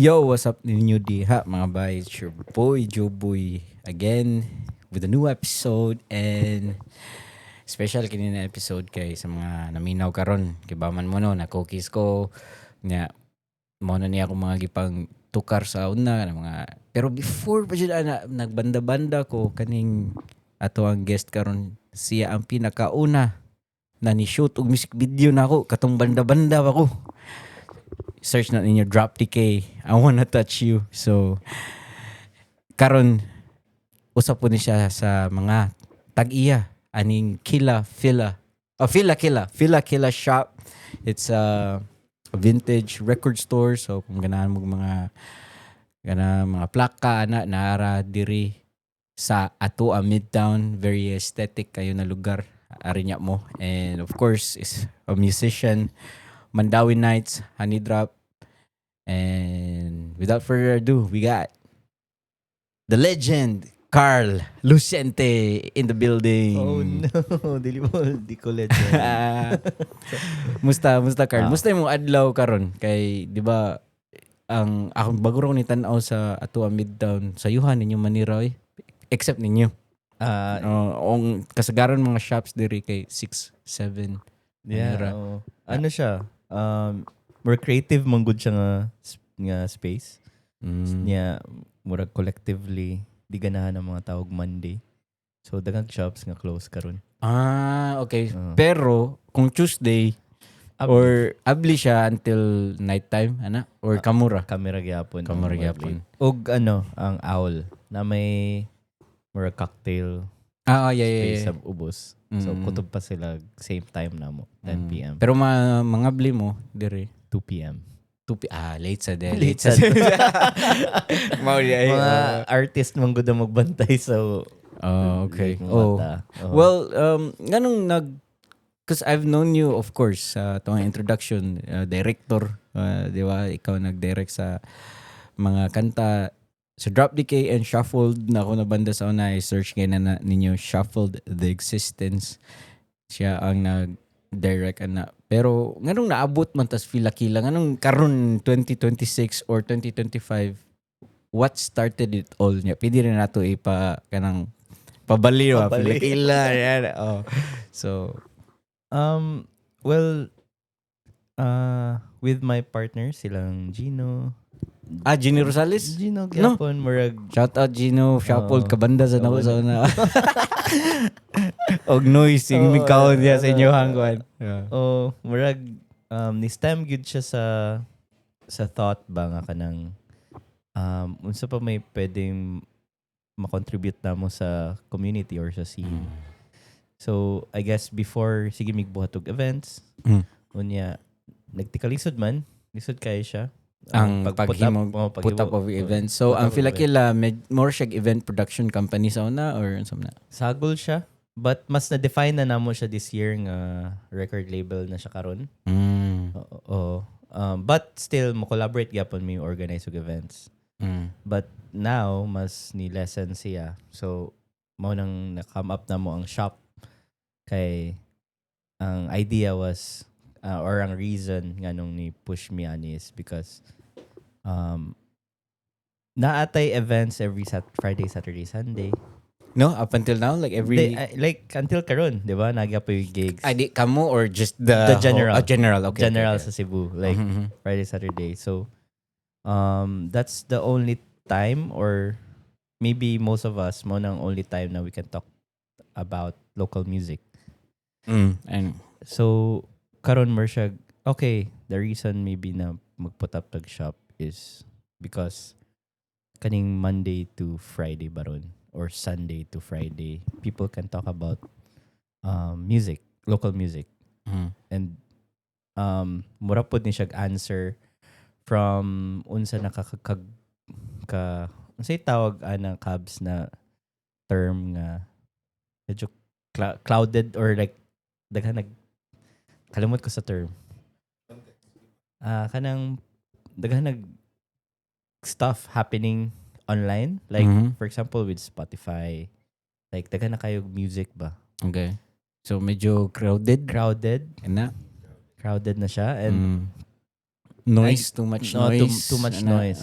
Yo, what's up ninyo diha, mga bay? It's your boy, Joe Boy, again with a new episode, and special kini na episode kay sa mga naminaw karon, kibaman mo no, na cookies ko nya mo na niya akong mga gipang tukar sa una na mga, pero before pa jud ana nagbanda-banda ko, kaning ato ang guest karon, siya ang pinakauna na ni shoot og music video nako katong banda-banda pa ko. Search na ninyo Drop Decay, "I Wanna Touch You." So karon usap po ni siya sa mga tag-iya aning Kila Fila, oh, Fila Kila, Fila Kila Shop. It's a vintage record store, so kung ganahan mo mga gana mga plaka ana, naara diri sa ato a Midtown. Very aesthetic kayo na lugar, ari niya mo. And of course is a musician, Mandawi Nights, Honey Drop. And without further ado, we got the legend, Carl Lucente, in the building. Oh no, dili mo, di ko legend. Musta, musta, Carl? Ah. Musta imong adlaw karon? Kay di ba ang akong bago ra ko ni tan-aw sa ato ang Midtown, sa yuhan ninyo manira oy. Except ninyo. Ah, Oh, ang kasagaran mga shops diri kay 6, 7. Yeah. Manira. Oo. Ano siya? More creative man gud siya nga space. Niya murag collectively di ganahan ang mga tawag Monday. So daghang shops nga close karon. Ah, okay. Oo. Pero kung Tuesday Abli. or abli siya until nighttime ana or kamura? Kamera gyapon. Kamura Ang gyapon. Ug ano, ang Owl na may murag cocktail space sa ubos. So kutob pa sila same time na mo, 10 p.m. Pero mga abli mo dire? 2 p.m. 2 p. Ah, late sa de. Late sa sa. Mao di ay. Mga artist man gud ang magbantay, so Oh, okay. late mo Oh. mata. Oo. Well, nganong nag because I've known you, of course, sa atong introduction, director, di ba? Ikaw nag-direct sa mga kanta sa Drop Decay and Shuffled na ako na banda sa una. I-search ngayon na ninyo Shuffled The Existence. Siya ang nag-direct ana. Pero nganong naabot man tas Filakila? Nganong karon 2026 or 2025, what started it all niya? Pwede rin nato ipa kanang pabali ba? Pabali. Filakila. Yan. Oh. So, Well, with my partner, silang Gino. Ah, Gino Rosales? Gino No. gyapon, murag Shout out Gino, Shuffled, Oo. Kabanda sa nako sa Kabanda. una. Og noise yung Oo, mikaw niya sa ano, inyo hangguan. Yeah. Oh, murag ni stem gyud siya sa thought ba nga kanang unsa pa may pwedeng ma-contribute namo sa community or sa scene. So, I guess before sige migbuhat og events, unya nagtikalisod man, lisod kayo siya. Ang pag-put up, paghimo- oh, put up of events. So, put ang up of Filakila, med, more siya event production company sa una or unsa man na? Sagol siya. But mas na-define na namo siya this year nga record label na siya karon. Oo. Oo. But still, mo collaborate gyapon mi organize og events. But now, mas ni lessen siya. So, mao nang na-come up na mo ang shop. Kay, ang idea was, or ang reason nga nung ni push me ani is because naatay events every Friday, Saturday, Sunday. No, up until now, like every Di, like until karon, di ba? Nagya pa yung gigs. Ay, di kamo or just the The general. Oh, general, okay. General okay. sa Cebu, like Friday, Saturday. So, that's the only time or maybe most of us mo nang only time na we can talk about local music. And So, karon mer siya, okay, the reason maybe na mag-put up tag shop is because kaning Monday to Friday baron or Sunday to Friday, people can talk about music, local music. And mura pod ni siya answer from unsa nakakag ka unsay tawag ana, Cabs, na term nga medyo clouded or like daghan nag kalimot ko sa term, ah, kanang daghan nag stuff happening online, like for example with Spotify, like daghan na kayo music ba. Okay. So medyo crowded. Crowded. Na. Crowded na siya and Noise, too much No, noise. Too much Ana, noise.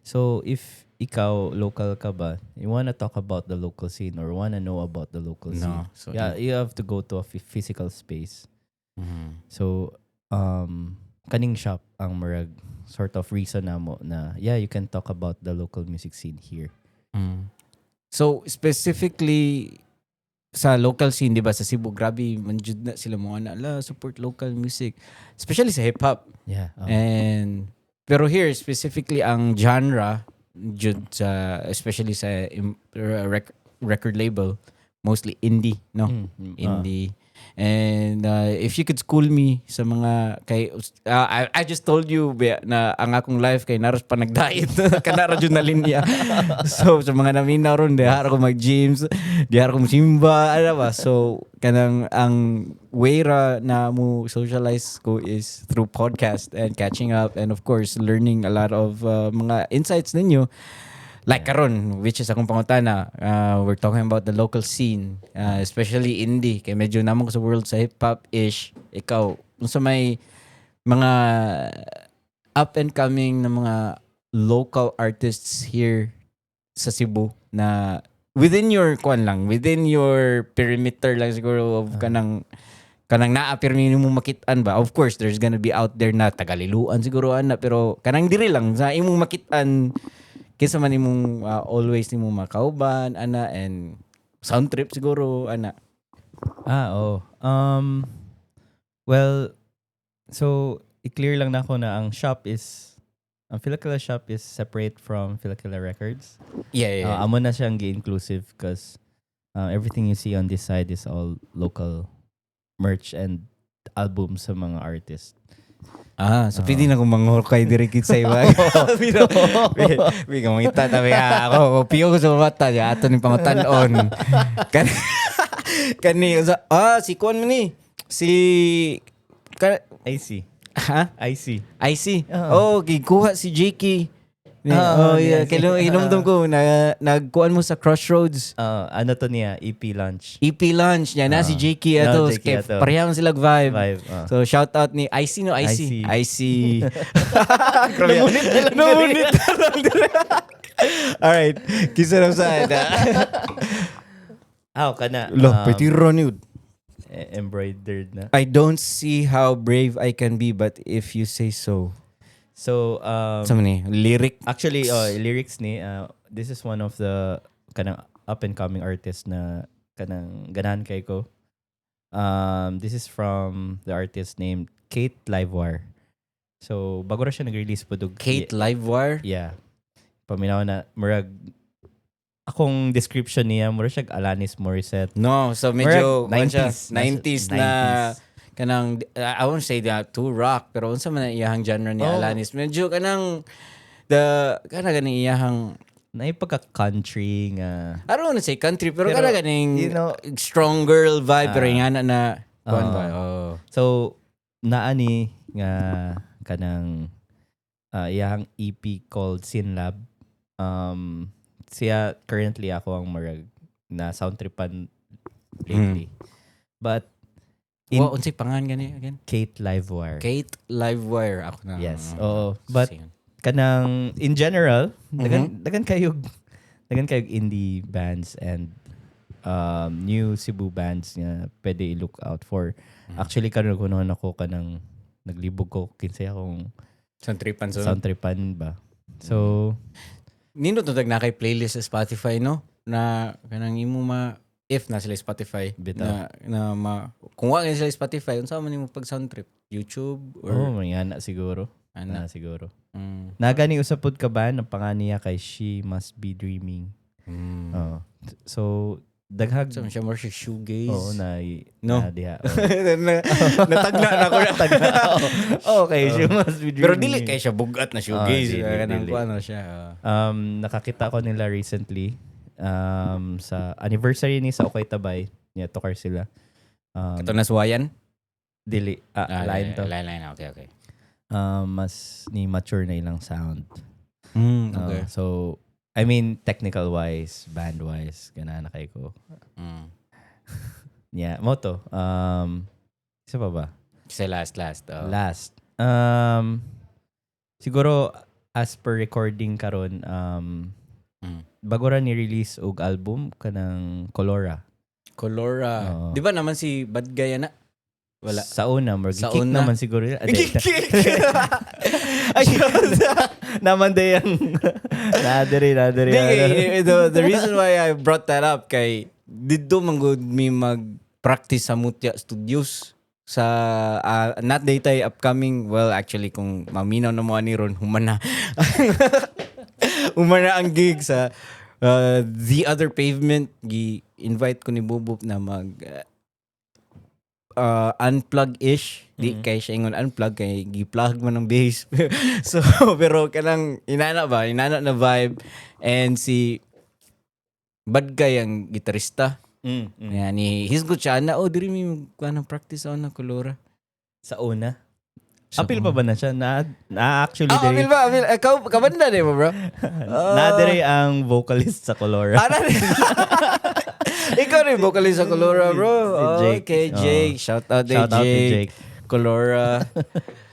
So if ikaw local ka ba, you wanna talk about the local scene or wanna know about the local scene. No. So, Yeah, you have to go to a physical space. So kaning shop ang murag sort of reason namo na yeah, you can talk about the local music scene here. So specifically sa local scene, di ba, sa Cebu, grabe man jud na sila mga na la support local music, especially sa hip hop. And pero here specifically ang genre jud sa, especially sa record label, mostly indie, no? Indie. And if you could school me sa mga kay I just told you be, na ang akong life kay naros pa nagdiet kanara jud na linya. So sa mga naminaw ron, diha ko mag-gyms, diha ko simba, ano ba? So kanang ang way ra na mo socialize ko is through podcast and catching up and, of course, learning a lot of mga insights ninyo. Like karon, which is akong pangutana, we're talking about the local scene, especially indie. Kay medyo naman ko sa world sa hip hop-ish. Ikaw, unsa may mga up and coming na mga local artists here sa Cebu na within your kuan lang, within your perimeter lang siguro of kanang naa pirmi mo makit-an ba? Of course, there's gonna be out there na taga Liloan siguro ana, pero kanang diri lang sa imong makit-an, kinsa man imong always nimo makauban ana and sound trip siguro ana? Ah, oh. Well, so i-clear lang nako na ang Philakila shop is separate from Philakila Records. Amo na siyang gi-inclusive because everything you see on this side is all local merch and albums sa mga artists. Ah, so pwede na kong manghukay diri sa iba. Pero, bi ka mangita tabi ako, piyo ko sa mata ya ato ni pangutan-on. Kani si kuan man ni. Si ka, I see. Ha? I see. I see. Oo. Oh, gikuha si Jakey. Ah, Oh, yeah. yeah. Kaya hinumdum ko na nagkuan mo sa Crossroads. Ano to niya? EP launch. EP launch niya na si Ah. Jakey No, ato. Jakey Kay ato. pareha man sila vibe. Vibe. Ah. So shout out ni IC, no? IC. IC. IC. Namunit na lang. Namunit na lang diri. Alright. Kinsa na sa Ah, kana. Lo, pwede ron yun. Embroidered na. "I don't see how brave I can be, but if you say so." So, Sa ni? Lyric. Actually, oh, lyrics ni, this is one of the kanang up and coming artists na kanang ganahan kay ko. This is from the artist named Kate Livewire. So, bago ra siya nag-release po dug. Kate Livewire. Yeah. Paminaw na murag akong description niya, murag siya Alanis Morissette. No, so medyo Murag kuwan siya, 90s. 90s na kanang I won't say that too rock, pero unsa man ang iyahang genre ni Oh. Alanis, medyo kanang the kana ganing iyahang Na pagka country nga. I don't wanna say country, pero, Pero, kana ganing strong girl vibe, pero ingana na kuan ba, oh. So naa ni nga kanang iyang EP called Sin Lab. Siya currently ako ang murag na sound tripan lately. But in Wa unsay pangalan gani again? Kate Livewire. Kate Livewire ako na. Yes. Oo. But Sige. Kanang in general, daghan kayo indie bands and new Cebu bands nga pwede i-look out for. Actually, karon kuno ako kanang naglibog ko kinsay akong Sound tripan so. Sound tripan ba. So, Nindot to na kay playlist sa Spotify, no, na kanang imo ma if na sila Spotify Bitaw. na ma kung wa sila Spotify, unsa man nimo pag sound trip, YouTube or Oh, mga na siguro. Ana? Na siguro. Nagani usab pud ka ba ng pangan niya kay She Must Be Dreaming. Oh. So daghag So siya more siya shoegaze. Oo na No. na diha. Oo. Natagna na ko. Okay, She Must Be Dreaming. Pero dili kay siya bugat na shoegaze. Ah, dili, Kanang dili. kuan na siya. Ah. Nakakita ko nila recently sa anniversary ni sa Okay Tabay. Niya tokar sila. Kato na suwayan? Dili, ah, line to. Line, line. Okay. Mas ni mature na ilang sound. So I mean, technical wise, band wise, gana na kay ko. Yeah, mo to. Isa pa ba? Kasi last, last. Oh. Last. Siguro as per recording karon, bago ra ni release og album kanang Colora. Colora. Oo. Di ba naman si Bad Guy ana? Wala. Sa una, murag Sa kick una. naman siguro. Ah, di. Kick! Ay, naman day ang nadiri, nadiri. Di, Ano. kay, the reason why I brought that up kay didto man gud mi mag-practice sa Mutya Studios sa not daytay upcoming, well, actually, kung maminaw na mo ani ron, human na ang gig sa The Other Pavement. Gi invite ko ni Bubop na mag unplug-ish. Di kay siya ingon unplug kay gi-plug man ang bass. So, pero kanang inana ba, inana na vibe and si Bad Guy ang gitarista. Yan, ni hisgot siya na, "Oh, diri mi kuan practice na Colora." Sa una. Sa Apil pa ba na siya? Na actually Ah, diri apil ba? Apil. Ikaw, kabanda di mo, bro? Na diri ang vocalist sa Colora. Ah, ikaw rin vocalist sa Colora, bro. Si Jake. Okay, Jake. Shout out to Shout out to Jake. Jake. Colora.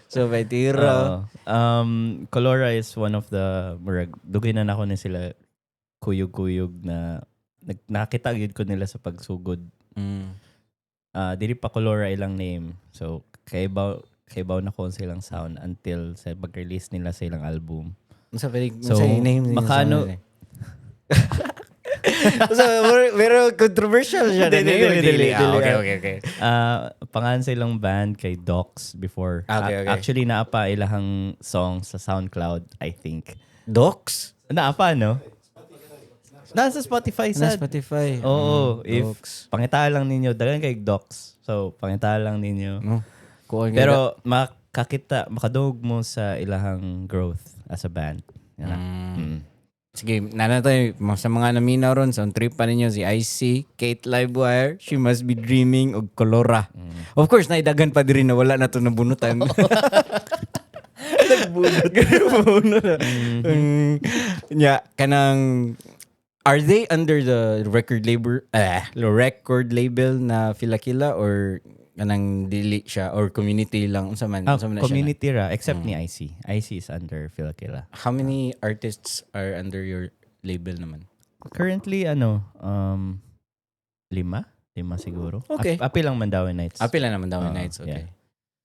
So, may tira. Oo. Colora is one of the murag dugay na nako ni sila kuyog-kuyog na nakita gyud ko nila sa pagsugod. Ah, dili pa Colora ilang name. So kaybaw na ko silang sound until sa pag-release nila sa ilang album. Unsa pa So, unsa yung name niya makano- sa so, pero controversial siya na Dili, name. dili, dili, Ah, dili. okay. Ah, pangalan sa ilang band kay Docs before. Okay. Actually naa pa ilahang song sa SoundCloud, I think. Docs? Naa pa, no? Nasa Spotify Na sad. Spotify. Oo, if Docs. pangita lang ninyo, daghan kay Docs. So, pangita lang ninyo. No. Kuha nga. Pero makakita, makadungog mo sa ilahang growth as a band. Yan na. Sige, nanatay sa mga naminaw ron, sa trip pa ninyo si IC, Kate Livewire, She Must Be Dreaming, og Colora. Of course, naidagan pa diri na wala na to nabunutan. Nagbunot. Nagbunot na. Nya, kanang are they under the record label na Filakila or kanang dili siya or community lang, unsa man Ah, unsa man na siya na? Community ra, except ni IC. IC is under Filakila. How many artists are under your label naman? Currently, ano, lima? Lima siguro. Okay. Apil lang Mandaue Nights. Apil lang naman Mandaue Ah, Nights, okay.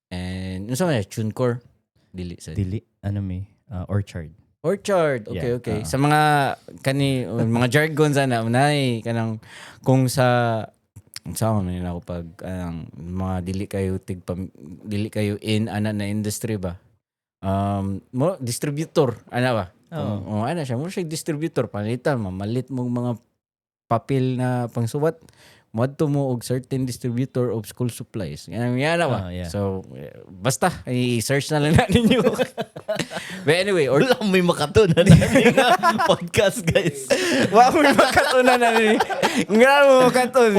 And unsa man siya, TuneCore? Dili sa Dili, ano may, Orchard. Orchard. Okay, Yeah, okay. ah. Sa mga kani mga jargon sana unay kanang kung sa unsa man nila ako pag ang mga dili kayo tig dili kayo in ana na industry ba. Mo distributor ana ba? Oo. Oh, ana siya mo siya distributor, palitan mamalit mo mga papel na pangsuwat, moadto mo og certain distributor of school supplies. Yan yan ba? Ah, yeah. So eh, basta i-search na lang na ninyo. But anyway, or Wala may makatunan na nga podcast, guys. wa mo makatunan na ni. Nga mo makatun.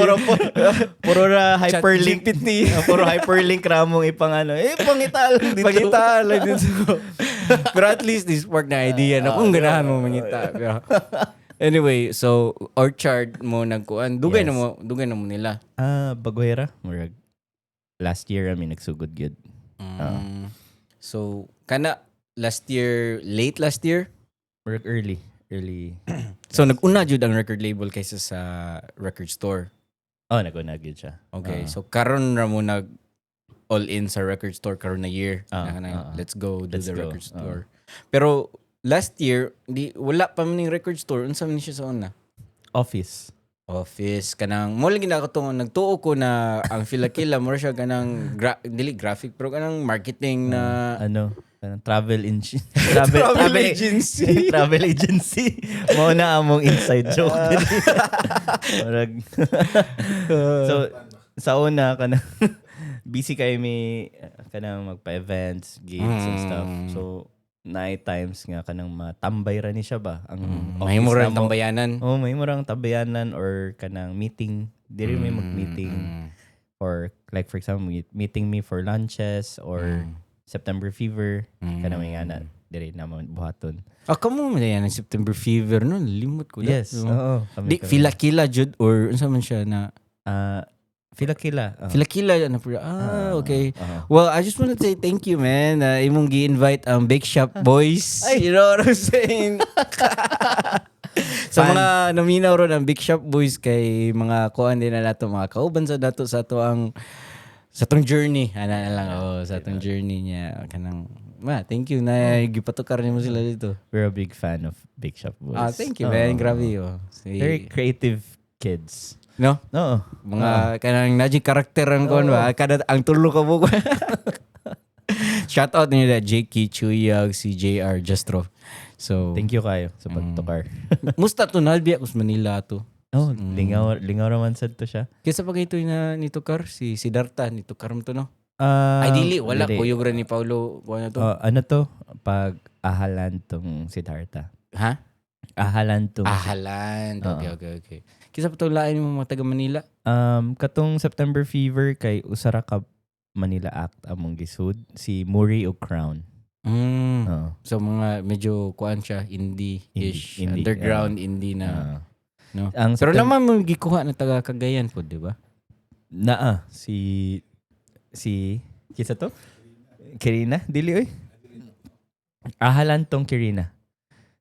Puro ra hyperlink. ChatGPT. Ah, puro hyperlink ra mong ipangano. Eh, pangita lang dito. Pangita lang dito. Pero at least this spark na idea na kung ganahan mo mangita. Pero, anyway, so Orchard mo nagkuan. Dugay na Yes. mo, dugay na mo nila. Ah, baguhera. Murag last year kami nagsugod gyud. So kana last year, late last year. Murag early. Early. So nag-una jud ang record label kaysa sa record store. Oh, naguna gyud siya. Okay, Ah. so karon ra mo nag all in sa record store karon na year. Ah, Na kanang, ah. let's go do Let's the go. record store. Pero last year, di wala pa man ning record store. Unsa man ni siya sa una? Office. Office kanang mo lagi na ako tong nagtuo ko na ang Filakila mo siya kanang dili graphic pero kanang marketing na Ano? Kanang travel travel, Travel agency. Travel agency. Mao na among inside joke. Murag. So sa una kanang busy kay mi kanang magpa-events, gigs and stuff. So naay times nga kanang matambay ra ni siya ba ang office Mahimo ra namo. tambayanan. Oh, may murang tambayanan or kanang meeting. Diri may mag-meeting or like for example, meeting me for lunches or September Fever, kanang may nga na diri na mo buhaton. Ah, kamo man yan ang September Fever no, limot ko. Yes. No? Oo. Kami, Di kami. Filakila jud or unsa man siya na Ah, Filakila. Filakila na po. Ah, okay. Well, I just want to say thank you, man. Imong gi-invite ang Bake Shop Boys. You know what I'm saying? Sa Fan. mga naminaw ron ang Bake Shop Boys kay mga kuan din na nato, mga kauban sa dato sa ato ang sa atong journey. Ana na lang, oh, sa atong journey niya kanang ma, thank you na gipatukar nimo sila dito. We're a big fan of Bake Shop Boys. Ah, thank you, man. Oo. Grabe, oh. Very creative kids. No? Oo. Mga kanang naji karakter ang kuan ba kada ang tulo ka buko. Shout out nila Jakey Chuyag, si JR Justro. So, Thank you kayo sa pagtukar. Musta to nalbiya kus Manila to. Oh, lingaw lingaw raman sad to siya. Kaysa pag ito na nitukar si Siddhartha nitukar mo to, no? Ah, Ay, dili, wala dili. kuyog ra ni Paulo kuan na to. Oh, ano to? Pag ahalan tong Siddhartha. Ha? Ahalan tong Ahalan. Okay. Kaysa pa to lain mo mga taga Manila? Katong September Fever kay usara ka Manila act among gisud, si Murray o Crown. Oo. So mga medyo kuan siya, indie-ish, Indie, indie, underground indie na. Ah. No? Ang Pero September naman mo gikuha na taga Cagayan po, di ba? Naa si si kisa to? Kirina, dili oy. Ahalan tong Kirina.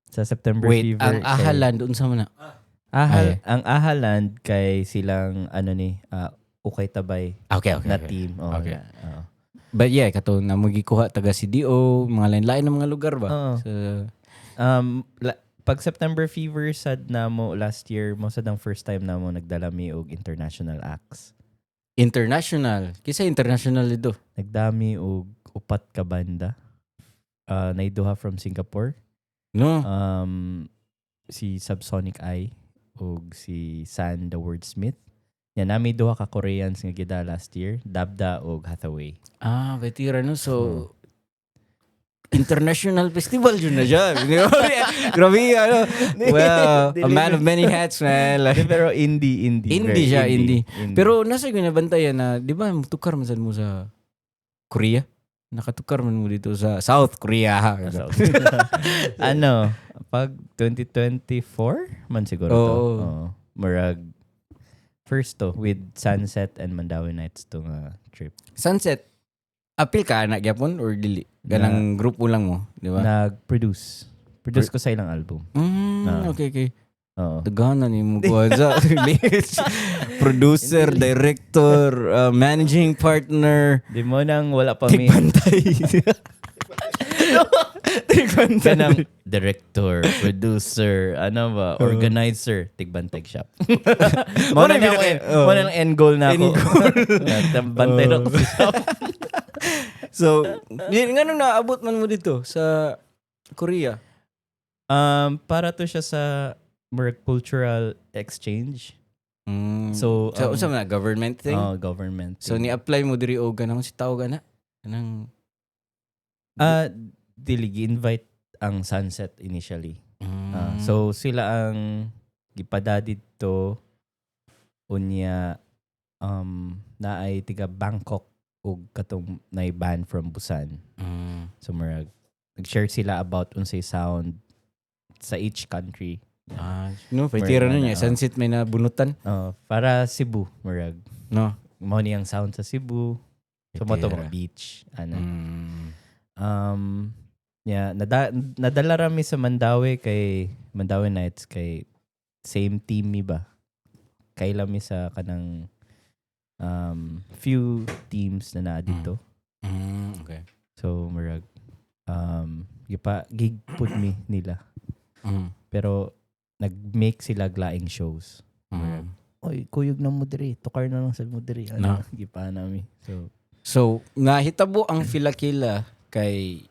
Sa September Wait, Fever. ang Ahalan doon sa mana. Ahal, ang Ahalan kay silang ano ni Ukay Tabay Okay. na team. Oh, Okay. Na, oo. But yeah, kato na mo gikuha taga CDO, mga lain-lain ng mga lugar ba? Oo. So, Pag September Fever sad na mo last year, mo sad ang first time na mo nagdala mi og international acts. International. Kisa international dito. Nagdami og upat ka banda. Naiduha from Singapore. No? Si Subsonic Eye ug si San the Wordsmith. Yan, nami duha ka Koreans nga gida last year, Dabda ug Hathaway. Ah, vetira, no? So, international festival yun na siya. Grabe, ano? Well, a man of many hats, man. Like, Pero indie, indie. Indie very siya, indie. Indie. Pero nasa yung nabantayan na, di ba, tukar man sad mo sa Korea? Nakatukar man mo dito sa South Korea. Ha? Ano, pag 2024 man siguro to. Oo. Oo. Murag first to with Sunset and Mandaue Nights to nga trip. Sunset, apil ka anak gyapon or dili? Ganang grupo lang mo, di ba? Nag-produce. Produce ko sa ilang album. Ah. Okay. Oo. Daghanan ni mo kuha sa producer, director, managing partner, Di mo nang wala pa mi. Tigbantay. Tigbantay. Kanang director, producer, ano ba, organizer, Tigbantay shop. Mo na Mo na nang oh. mo na ang end goal na ako. End Bantay na ako sa shop. So, yun, nga nung naabot man mo dito sa Korea? Para to siya sa more cultural exchange. So, So, so unsa man na, government thing? Oh, government So thing. ni-apply mo diri og ganang si tawag ana? Kanang Ah, dili gi-invite ang Sunset initially. Ah, so sila ang gipada didto, unya naay tiga Bangkok ug katong naay band from Busan. So murag nag-share sila about unsay sound sa each country. Ah, no, pwede na niya. Ano, Sunset may nabunutan. Para Cebu, murag No. mao ni ang sound sa Cebu. So mo to Pwede mga beach ana. Yeah, nadala rami sa Mandaue kay Mandaue Nights kay same team mi ba. Kaila mi sa kanang few teams na naa dito. Okay. So murag gipa gig pud mi nila. Pero nag-make sila glaing shows. Oy, kuyog na mo diri, tukar na lang sa mo diri. Ano, No. gipa nami. So So, nahitabo ang Filakila kay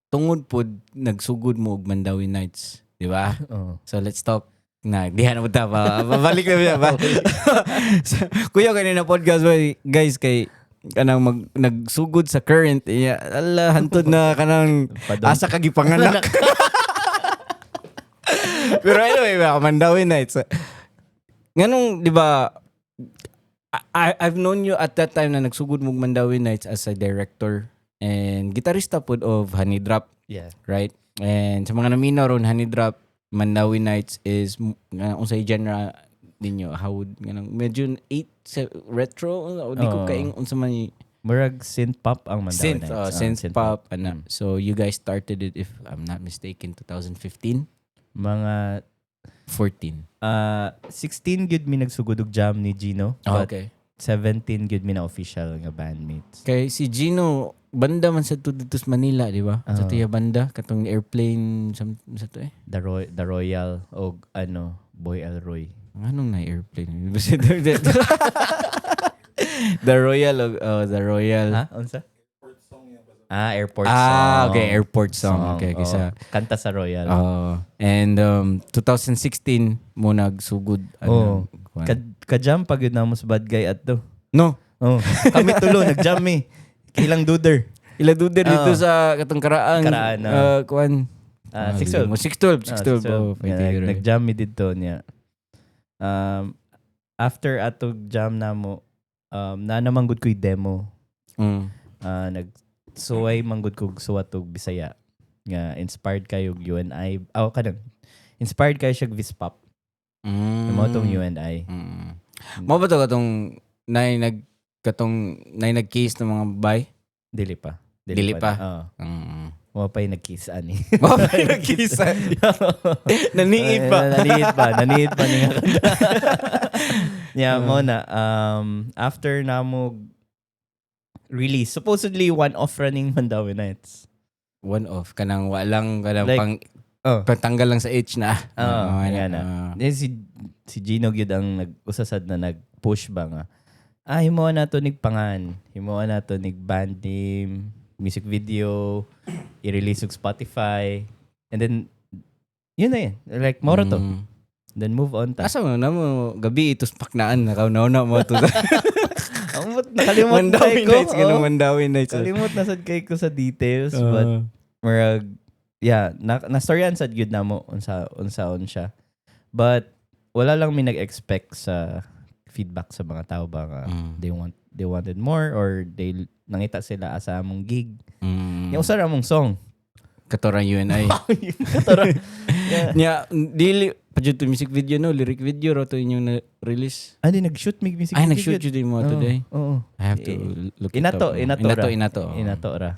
tungod pod nagsugod mo og Mandaue Nights, di ba? Oh. So let's talk na diha na punta pa. Babalik na siya ba? So, kuya kanina podcast ba guys kay kanang nagsugod sa current iya ala hantod na kanang Padong. asa ka gipanganak. Pero anyway, ba, Mandaue Nights. Nganong, di ba, I've known you at that time na nagsugod mo og Mandaue Nights as a director and gitarista pod of Honey Drop, right? And sa mga naminaw ron, Honey Drop, Mandaue Nights is unsay genre. ninyo? How would kanang medyo 8 retro o di ko Oo. Kaing unsa man Murag synth pop ang Mandaue synth Nights. Synth pop ana. So you guys started it, if I'm not mistaken, 2015? Mga 14. 16 gyud mi nagsugod og jam ni Gino. Oh, But okay. 17 gyud mi na official nga bandmates. Kay si Gino banda man sa to dito sa Manila, di ba? Sa Oo. tuya banda katong Airplane sa to eh. The Royal og ano, Boy Elroy. Anong na Airplane? The Royal oh, The Royal. Ha? Unsa? Ah, Airport Ah, Song. okay, Airport Song. Okay, Oo. kaysa Kanta sa Royal. Oh, and 2016 mo nagsugod Oo. ano, kuwan. Ka-jam pag yun namo sa Bad Guy at to. No. Oh, kami tulo nag-jam eh. Kilang duder. Ila duder dito Oo. sa katong Karaan. Karaan, oo. Kuan. Ah, 612. 612, 612. Ah, Oh, yeah, nag-jam mi didto niya. After ato jam namo, na naman gud ko'y demo. Ah, nagsuway man gud kog suwat og Bisaya nga inspired kayo og UNI. Oh, kanang inspired kayo siya og Vispop. Mao tong UNI. Mao ba to katong nay nag katong nay nag-kiss ng mga bay? Dili pa. Dili pa. Oo. Mao pa yung nag-kiss ani. Mao pa yung nag-kiss ani. Naniid pa. Naniid pa. Naniid pa ni nga kanta. Yeah, mao na. After namo release, supposedly one-off running Mandaue Nights. One off kanang walang kanang Like, pang oh. pantanggal lang sa itch na. Oo, Oo, nga na. Then si Gino gyud ang nag-usasad na nag-push ba nga. Ah, himuha na to nig pangan. Himuha na to nig band name, music video, i-release og Spotify. And then yun na yun. Like, mao ra to. Then move on ta. Asa mo na mo gabi ito paknaan na na mo to. Ang nakalimot na Mandaue ko. Nights ganun Oh. Mandaue Nights. Kalimot na sad kay ko sa details, but murag yeah, na nastoryan sad gyud namo unsa unsaon siya. But wala lang mi nag-expect sa feedback sa mga tao ba nga they wanted more or they nangita sila asa among gig. Yung usa ra among song. Katorang UNI. Katora. Yeah. Nya dili pa jud to music video, no, lyric video ro to inyong na release. Ah, di nag-shoot mig music Ay, video nag-shoot gyud. jud mo today. Oo. I have to Eh, look it inato, up. Inato inato, ra. Inato. Oo. Inato ra.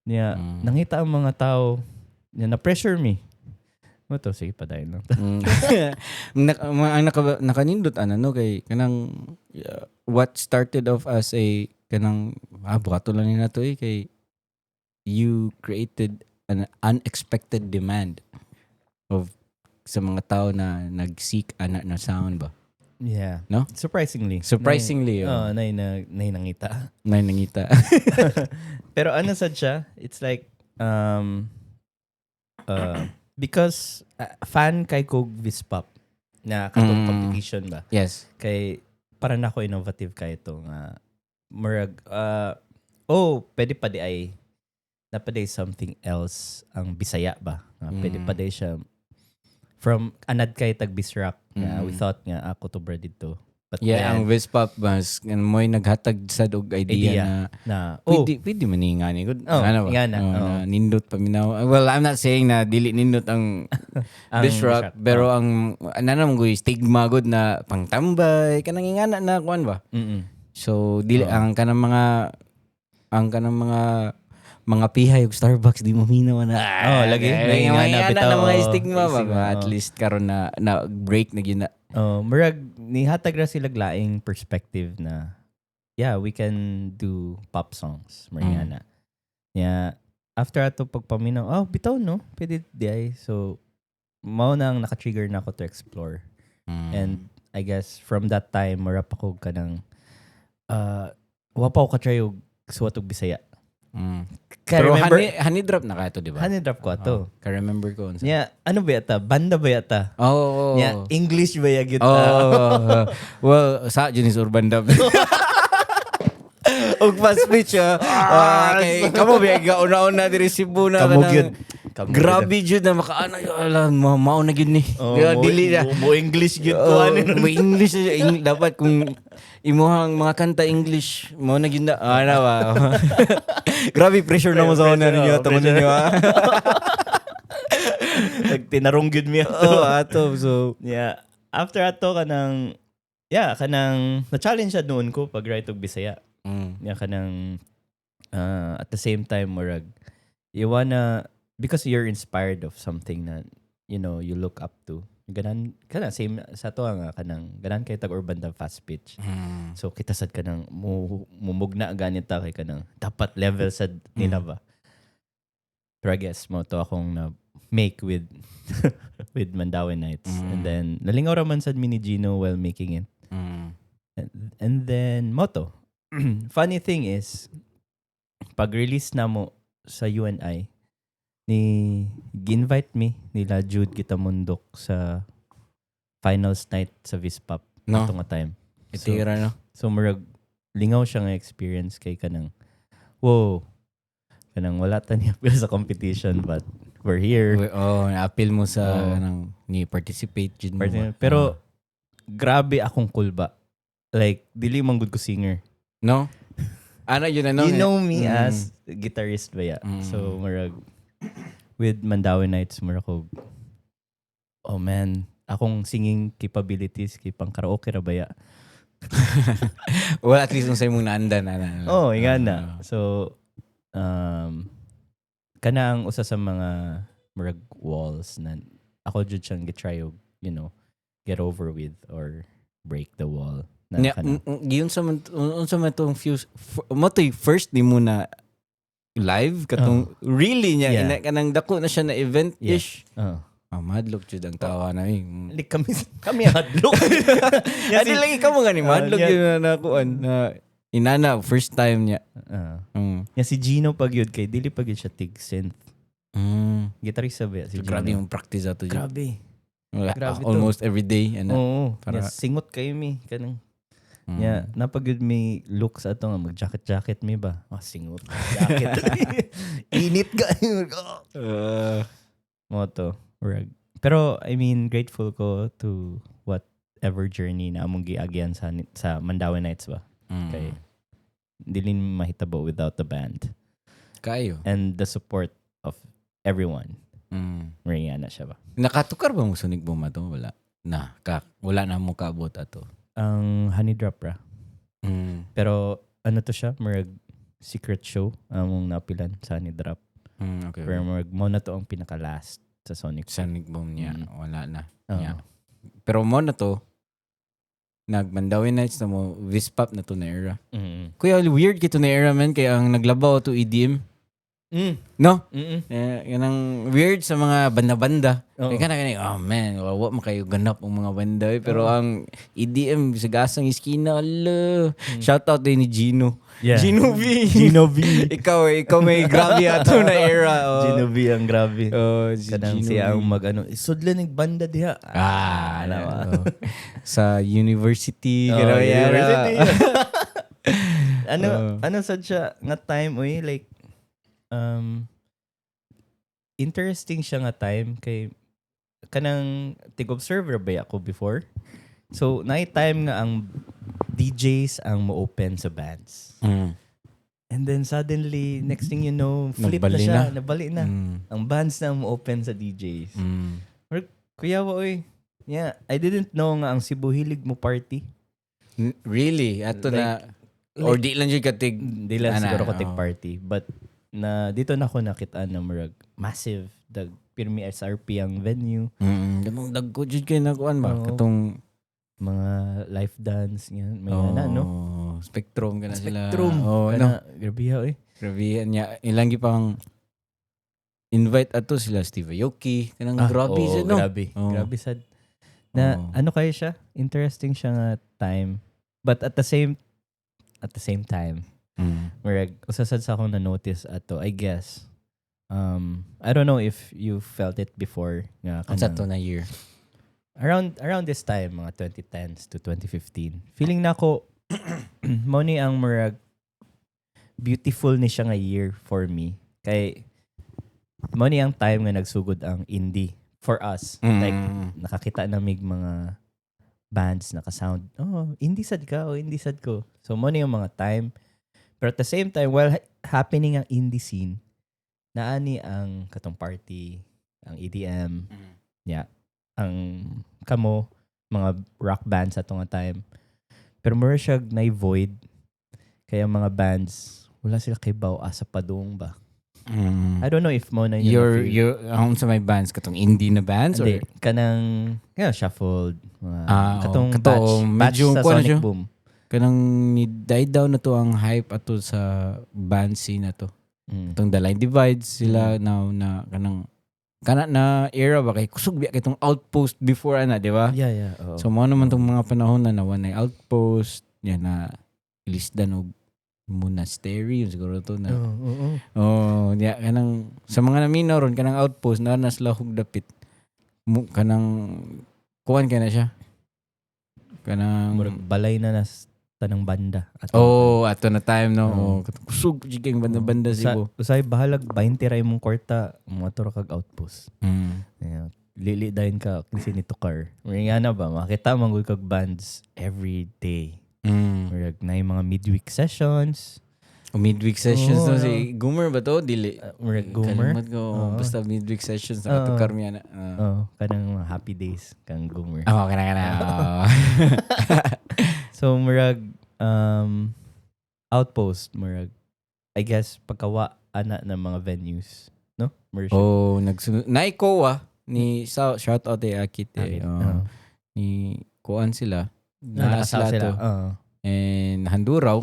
Niya, nangita ang mga tao niya na pressure me. Mo to, sige, padayon lang. Ang nakanindot ana no kay kanang what started off as a kanang buhato lang ni nato eh kay you created an unexpected demand of sa mga tao na nag-seek ana na sound ba. Yeah. No? Surprisingly. Surprisingly, Oh, oh, nay nangita. na nangita. Pero ano sad siya? It's like because fan kay kog Vispop na katong competition ba. Yes. Kay para nako innovative kay ito nga murag oh, pwede pa di ay na pa di something else ang Bisaya ba. Nga pwede pa di siya from anad kay tag Bisrock nga we thought nga ako to bro dito. But Yeah, then, ang Vispop mas mo'y naghatag sad og idea, Idea. na na oh, pwede pwede man ni nga ni good. Oh, ano ba? nga na, Oh, oh. na nindot paminaw. Well, I'm not saying na dili nindot ang ang Bisrock, Bisrock. pero ang ano naman ko stigma gud na pangtambay kanang ingana na kuan ba. So dili ang kanang mga pihay og Starbucks di mo minaw na. Oh, lagi. Ay, Naingana mga ingana bitaw, na mga oh. stigma ba. Stigma, At oh. least karon na na break na gyud na. Oh, murag nihatag ra sila laing perspective na yeah, we can do pop songs. Murag na. Yeah, after ato pagpaminaw, oh, bitaw no, pwede di ay. So mao nang naka-trigger na ako to explore. And I guess from that time mura pa ko kanang wa pa ako ka-try og suwat og Bisaya. Kaya Pero remember, honey drop na ka to, di ba? Honey drop ko ato. Oh, ka-remember ko unsa. Yeah, ano ba yata? Banda ba yata? Oh. Yeah, English ba ya gyud Oh, ta? well, sa dyan is Urban Dub. Og fast speech ah. Ah, kay kamo biya una-una diri Cebu na Kamo kanang- gyud. Kamo Grabe jud na makaano yo ala mao na gyud ni. Oh, Di ba, dili na. Mo English gyud ko Oh, ano. may English na siya. Dapat kung imuhang mga kanta English, mao na gyud na. Ah, ano ba? Grabe pressure na mo sa una Pressure, ninyo oh, tamo pressure. ninyo ah. Nagtinarong gyud mi ato. Oh, ato so Yeah. After ato kanang, yeah, kanang na-challenge siya noon ko pag write og Bisaya. Yeah, kanang at the same time murag you wanna, because you're inspired of something na you look up to. Ganan kana same sa to nga kanang ganan kay tag Urbandub Fastpitch. So kita sad kanang mumugna ganita kay kanang dapat level sad nila ba. Pero I guess mao to akong na make with Mandaue Nights. And then nalingaw ra man sad mi ni Gino while making it. And then mao to. Funny thing is, pag-release na mo sa UNI, ni gi-invite me nila Jude Gitamundok sa finals night sa Vispop No. ato nga time. Itira, no? So murag lingaw siya nga experience kay kanang, whoa, kanang wala ta niya sa competition but we're here. Oh, na-appeal mo sa Oo. Kanang ni participate jud mo ba? Pero grabe akong kulba. Like dili man gud ko singer. No? Ano yun, ano? You know me as guitarist ba ya? So murag with Mandaue Nights, murag ko, oh man, akong singing capabilities kay pang karaoke ra baya. Well, at least kung sa imong naandan ana. Oh, nga na. So kana ang usa sa mga murag walls na ako jud siyang gitry og get over with or break the wall. Na Nya, kana. Giyon sa man unsa man tong fuse mo to'y first ni mo na live katong really niya Yeah. ina kanang dako na siya na event ish. Oh. Ah, madlok jud ang tawa na eh. Like kami hadlok. Adi lang ikaw mga ni madlok Ah, yeah. yun na nakuan na inana first time niya. Ya si Gino pag yun kay dili pag yun siya tig synth. Gitarista ba ya si So, Gino? grabe yung practice ato jud. Grabe. Wala, Grabe to. almost every day ana. Oo. Para- Ya, singot kayo mi kanang. Ya, napagud may look sa ato nga mag-jacket-jacket mi ba? Ah, singot. Jacket. Init ka. Mao to. Murag. Pero I mean, grateful ko to whatever journey na among giagyan sa Mandaue Nights ba. Kay dili mahitabo without the band Kayo. And the support of everyone. Mariana siya ba? Nakatukar ba mo Sonic Boom ato? Wala. Na, ka, wala na mo kaabot ato. Ang Honey Drop ra. Pero ano to siya? Murag secret show among napilan sa Honey Drop. Pero murag mo na to ang pinaka last sa Sonic. Sonic Boom niya, wala na. Oo. Yeah. Pero mo na to, nag-Mandaue Nights na mo, Vispop na to na era. Kuya, weird kito na era, man, kaya ang naglabaw to EDM. No? Eh, yan ang weird sa mga banda-banda. Oo. Kaya kana kani, oh man, wa man kayo ganap ang mga banda eh. Pero ang EDM sa gasang iskina, ala. Shout out din ni Gino. Yeah. Gino V. Gino V. Ikaw eh, ikaw may grabe ato na era. Oh. Gino V ang grabe. Oh, si Kanang Gino siya V. ang mag ano, sudlan ng banda diha. Ah, Ano ba? oh. Sa university, Oh, gano'n yan. university. Ah. Ano Oo. ano sad siya nga time uy, like interesting siya nga time kay kanang tig-observer ba ako before. So night time nga ang DJs ang mo-open sa bands. And then suddenly, next thing you know, flip na Nagbali siya, na. nabali na. Ang bands na ang mo-open sa DJs. Kuya wa oy. Yeah, I didn't know nga ang Cebu hilig mo party. Really? Ato na, or di lang siya katig. Hindi lang Ana, siguro ko tig oo. party. But na dito na ako nakita na murag massive dag pirmi SRP ang venue, Ganong dagko jud kay nakuan ba? Oo. Katong mga live dance yan, may ana no. Spectrum kana sila. Spectrum. Oh, no. Kana, grabe ha, oy. Grabe niya. Ilang gipang invite ato sila Steve Aoki. Kanang grabe oo, siya, no? Grabe. Oo. Grabe sad. Na Oo. ano kayo siya? Interesting siya nga time. But at the same time, murag usa sad sa akong na-notice ato, I guess. I don't know if you felt it before nga Unsa kanang- to na year? Around this time, mga 2010s to 2015, feeling na ako mo ni ang murag beautiful ni siya nga year for me kay mo ni ang time nga nagsugod ang indie for us, like nakakita na mig mga bands naka-sound, "Oh, indie sad ka, oh, indie sad ko." So mo ni ang mga time, pero at the same time, while happening ang indie scene, naani ang katong party, ang EDM. Yeah. Ang kamo, Mga rock bands ato nga time. Pero mura siya na void. Kaya mga bands, wala sila kibaw asa padung ba. I don't know if mo na yun na-feel. Your ang sa may bands, katong indie na bands or Hindi, kanang yeah, shuffled, mga Ah, katong oh, kato, batch, batch medyo sa kuwan na Sonic siya. Boom. Kanang ni die down na to ang hype ato sa band scene na to. Itong The Line Divides sila now na kanang kana na era ba, kay kusog biya kay tong Outpost before ana, di ba? Yeah. Oo. So mao naman tong mga panahon na nawa na Outpost, yan na ilisdan og Monastery yun siguro to na. Oo. Oh, ya kanang sa mga naminaw ron, kanang Outpost na na sila hug dapit. Mo, kanang kuan kay na siya. Kanang Murag balay na nas tanang banda. Ato. Oh, ato na time, no. Oo. Oh, kusog jud kay banda-banda Sa, Cebu. usay bahalag 20 ra imong kwarta, motor kag Outpost. Yeah. Lili dayon ka kasi nito car. Murag nga na ba, makita man gud kag bands every day. Murag na yung mga midweek sessions. O midweek sessions, Oo, no, si Goomer ba to? Dili. Murag Goomer. Kalimot ko. Oo. Basta midweek sessions nakatukar mi ana. Ah. Oh, kanang mga happy days kang Goomer. Oh, kana kana. Oh. So murag Outpost, murag I guess pagkawa ana ng mga venues, no? Murag siya. Oh, nagsunod. Naikowa ni sa shout out kay Akit eh. Akit. Oh, Oo. ni kuan sila. Na, Na nakasaw sila sila. to. Oo. And Handuraw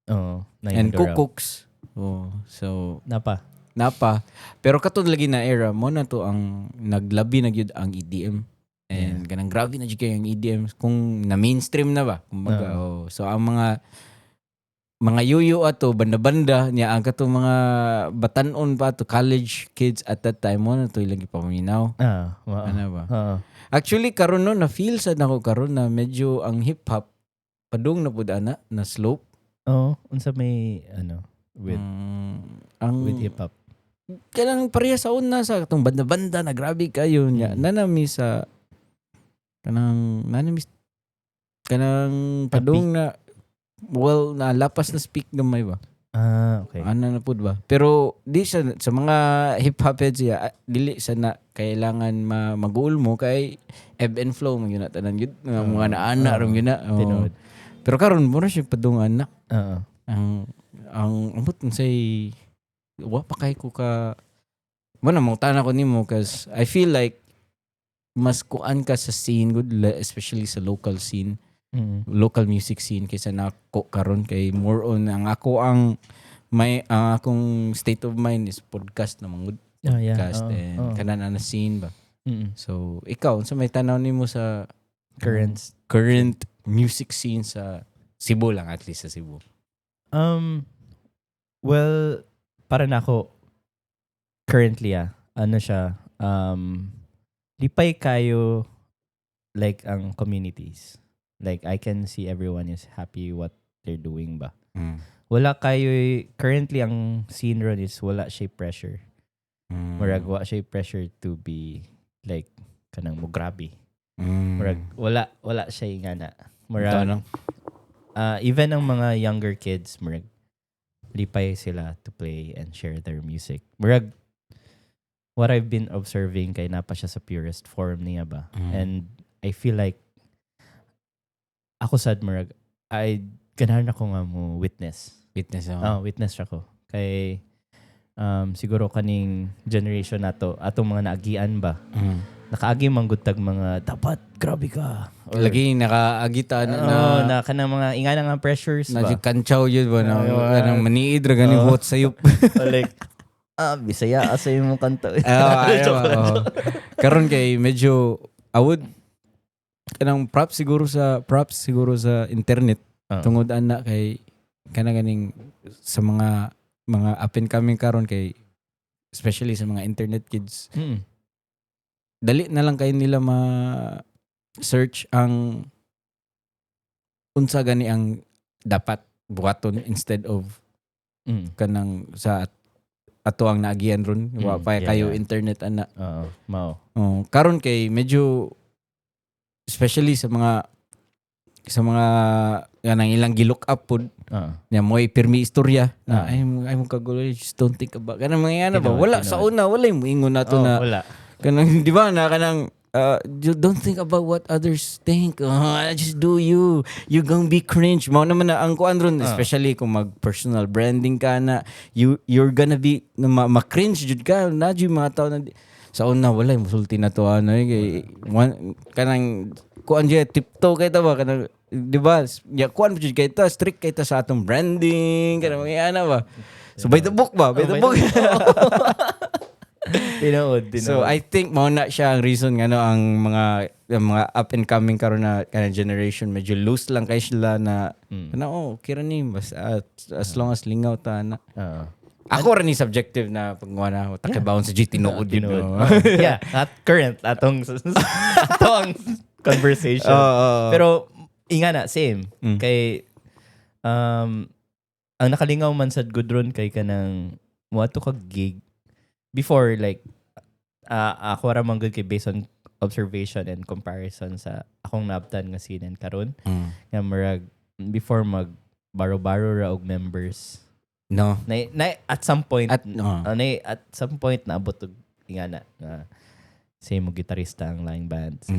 Oo. and Kukuks. Oh, so Napa. Napa. Pero katong lagi na era mo na to ang naglabi na gyud ang EDM. And kanang grabe na jud kay ang EDM kung na mainstream na ba. Kumbaga, oh. So ang mga yuyo ato banda-banda niya, ang katong mga batanon pa ato, college kids at that time, mo na to ilang gipaminaw. Ah, oo. Ano ba? Oo. Actually karon, no, na feel sad nako karon na medyo ang hip hop padung na pud ana na slope. Oo, unsa may ano with Ang with hip hop? Kanang pareha sa una sa katong banda-banda na grabe kayo niya. Nanami sa kanang nanami kanang padung na, well, na lapas na speak gamay ba. Ah, okay. Ano na pud ba? Pero di sa sa mga hip hop heads ya, dili sa na kailangan maguol mo kay ebb and flow man yun na tanan yun. Mga mga naana ron yun na. Oo. Tinuod. Pero karon mura siya padung ana. Oo. Ang ambot say wa pa kay ko ka mo na mangutana ko nimo cause I feel like mas kuan ka sa scene good, especially sa local scene, local music scene kaysa nako karon, kay more on ang ako ang may ang akong state of mind is podcast na mangud, podcast and kanan na scene ba. So ikaw, unsa may tanaw nimo sa Current current music scene sa Cebu lang, at least sa Cebu? Well, para na ako, currently ano siya, lipay kayo like ang communities. Like I can see everyone is happy what they're doing ba. Wala kayo, currently ang scene ron is wala siya pressure. Murag wa siya pressure to be like kanang mo grabe. Murag wala siya nga na. Murag Ito, ano? Even ang mga younger kids, murag lipay sila to play and share their music. Murag what I've been observing kay napa siya sa purest form niya ba. And I feel like ako sad murag I ganahan ako nga mo witness. Witness ako. Ah, witness ako. Kay siguro kaning generation nato, atong mga naagian ba. Nakaagi man gud tag mga dapat grabe ka. Or, Lagi nakaagita na na, na, na kanang mga ingana nga pressures na ba. kantsaw yun ba na Ay, kanang maniid ra gani Oo. hot sayop. Or like, Bisaya asa imong kanta. Ah, ayaw, oo. Karon kay medyo I would kanang props siguro sa internet tungod ana kay kana ganing sa mga up and coming karon, kay especially sa mga internet kids, dali na lang kayo nila ma search ang unsa gani ang dapat buhaton instead of kanang sa ato ang naagian ron wa pa kayo internet ana. Oo, mao. Oh, karon kay medyo especially sa mga kanang ilang gilook up pud nya mo'y pirmi istorya na ay mo kagulo, just don't think about kanang mga ano ba, Tinuod, wala sa tinuod. una wala mo ingon nato Oh, na wala. kanang di ba na kanang You don't think about what others think. Just do you. You gonna be cringe. Mao naman na ang kuan ron, especially kung mag personal branding ka na, you're gonna be na ma-cringe jud ka na jud mga tao na sa una wala musulti na to ano eh, kay one, kanang kuan jud, tiptoe kay ta ba, kanang, di ba ya, kuan jud kay ta, strict kay ta sa atong branding, kanang mga ana ba, so by the book ba, by Oh, the by book. Tinuod, tinuod. So I think mao na siya ang reason ngano ang mga up and coming karon na kana generation medyo loose lang kay sila na kana, oh, okay ra ni basta as long as lingaw ta na. Oo. Ako ra ni subjective na pagkuha na takibaon sa G tinuod yun. Tinuod. No? Yeah, at current atong conversation. Oo. Pero inga na same kay ang nakalingaw man sad gud ron kay kanang moadto kag gig before, like ako ra man gud kay based on observation and comparison sa akong naabtan nga scene and karon nga murag before mag baro-baro ra og members No. na at some point At no. Na, at some point naabot og nga na nga same mo gitarista ang laing bands.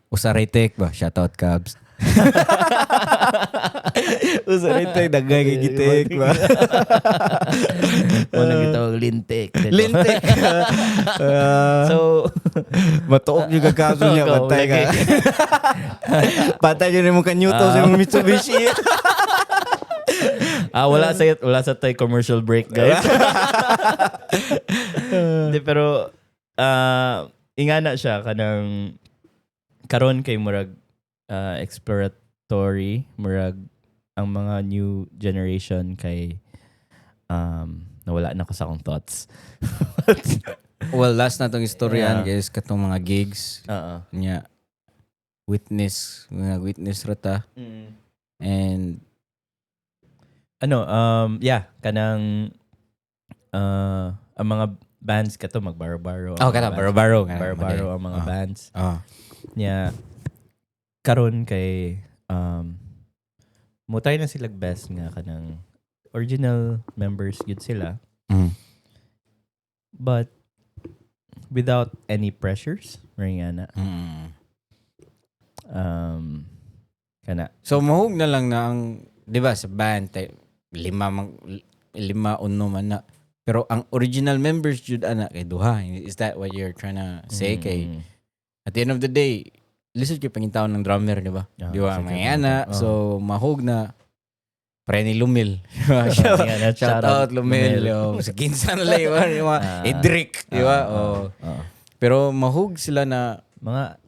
Usaray Tech ba? Shout out, Cubs. Usaray Tech, dagay kay gitek ba? Mo nang gitawag lintik. Lintik. So matuok yung kakaso niya, Go, patay ka. lagi. Patay yun mo kanyuto sa imong Mitsubishi. Ah, wala sa tay commercial break, guys. Di, pero ingana siya kanang karon kay murag exploratory, murag ang mga new generation kay nawala na ko sa akong thoughts. Well, last na tong istoryan guys, katong mga gigs Oo. Nya witness, mga witness ra ta and Ano, yeah, kanang ang mga bands kato magbaro-baro ang Oh, mga kana bands. baro-baro kana. Baro-baro ang mga bands. Nya karon kay mutay na sila best nga kanang original members gud sila but without any pressures ring ana kana. So mahug na lang na ang, 'di ba, sa band tay, lima mang, lima uno man na. Pero ang original members jud ana kay duha. Is that what you're trying to say? Kay at the end of the day, lisod kay pangitaon ng drummer, di ba? Ah, Di ba? lisod Mga kay ana. pangitaon. So mahug na pre ni Lumil. Nga na, Shout out Lumil. Oh, sa kinsa na lang yung mga Edric, di ba? Ah, Oh. ah. Pero mahug sila na Mga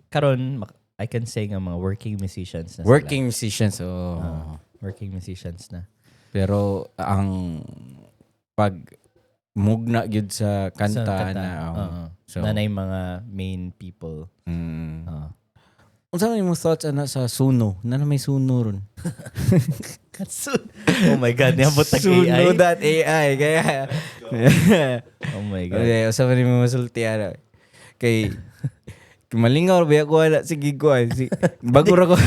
karon I can say nga mga working musicians na working musicians. Oh. sila. Ah, working musicians na. Pero ang pag mugna gyud sa kanta, Sa kanta, na oh. oo. So na na yung mga main people. Unsa man imong thoughts ana sa Suno? Na may Suno ron. Oh my God, niabot tag AI. Suno.ai kaya. Oh my God. Okay, unsa man imong masulti ana? Kay malingaw ba ako ana sige ko ay si bago ra ko.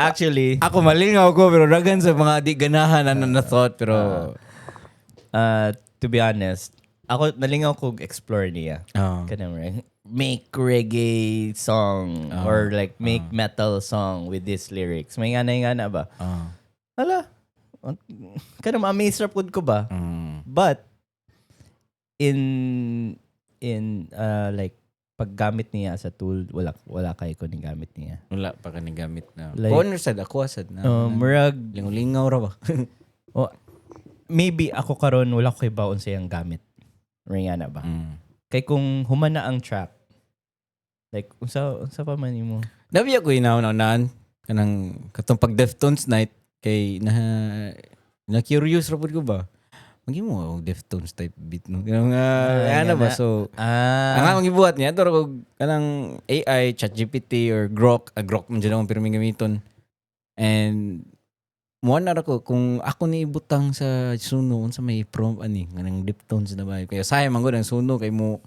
Actually, Ako malingaw ko pero dagan sa mga di ganahan ano na thought pero to be honest, ako nalingaw ko explore niya. Oh. Kanang right? Make reggae song or like make metal song with these lyrics. May nga na ba? Hala. Kanang ma-amaze ra pud ko ba? But in like paggamit niya as a tool, wala kay ko ning gamit niya. Wala pa ka gamit na. Like- Corner sad ako sad na. Murag Lingaw-lingaw ra ba? Oh, maybe ako karon wala ko kay baon sa iyang gamit. Ringana ba? Kay kung humana ang track, like unsa unsa pa man imo? Nabi ako inaon-unaan kanang katong pag Deftones night kay na na curious ra pud ko ba. Maghimo og Deftones type beat no. Kanang ano ba nga. so ang among gibuhat niya adto ra og kanang AI, ChatGPT or Grok, Grok man jud akong pirming gamiton. And mo na ra ko kung ako ni ibutang sa Suno unsa may prompt ani kanang Deftones na ba kaya sayang man gud ang Suno kay mo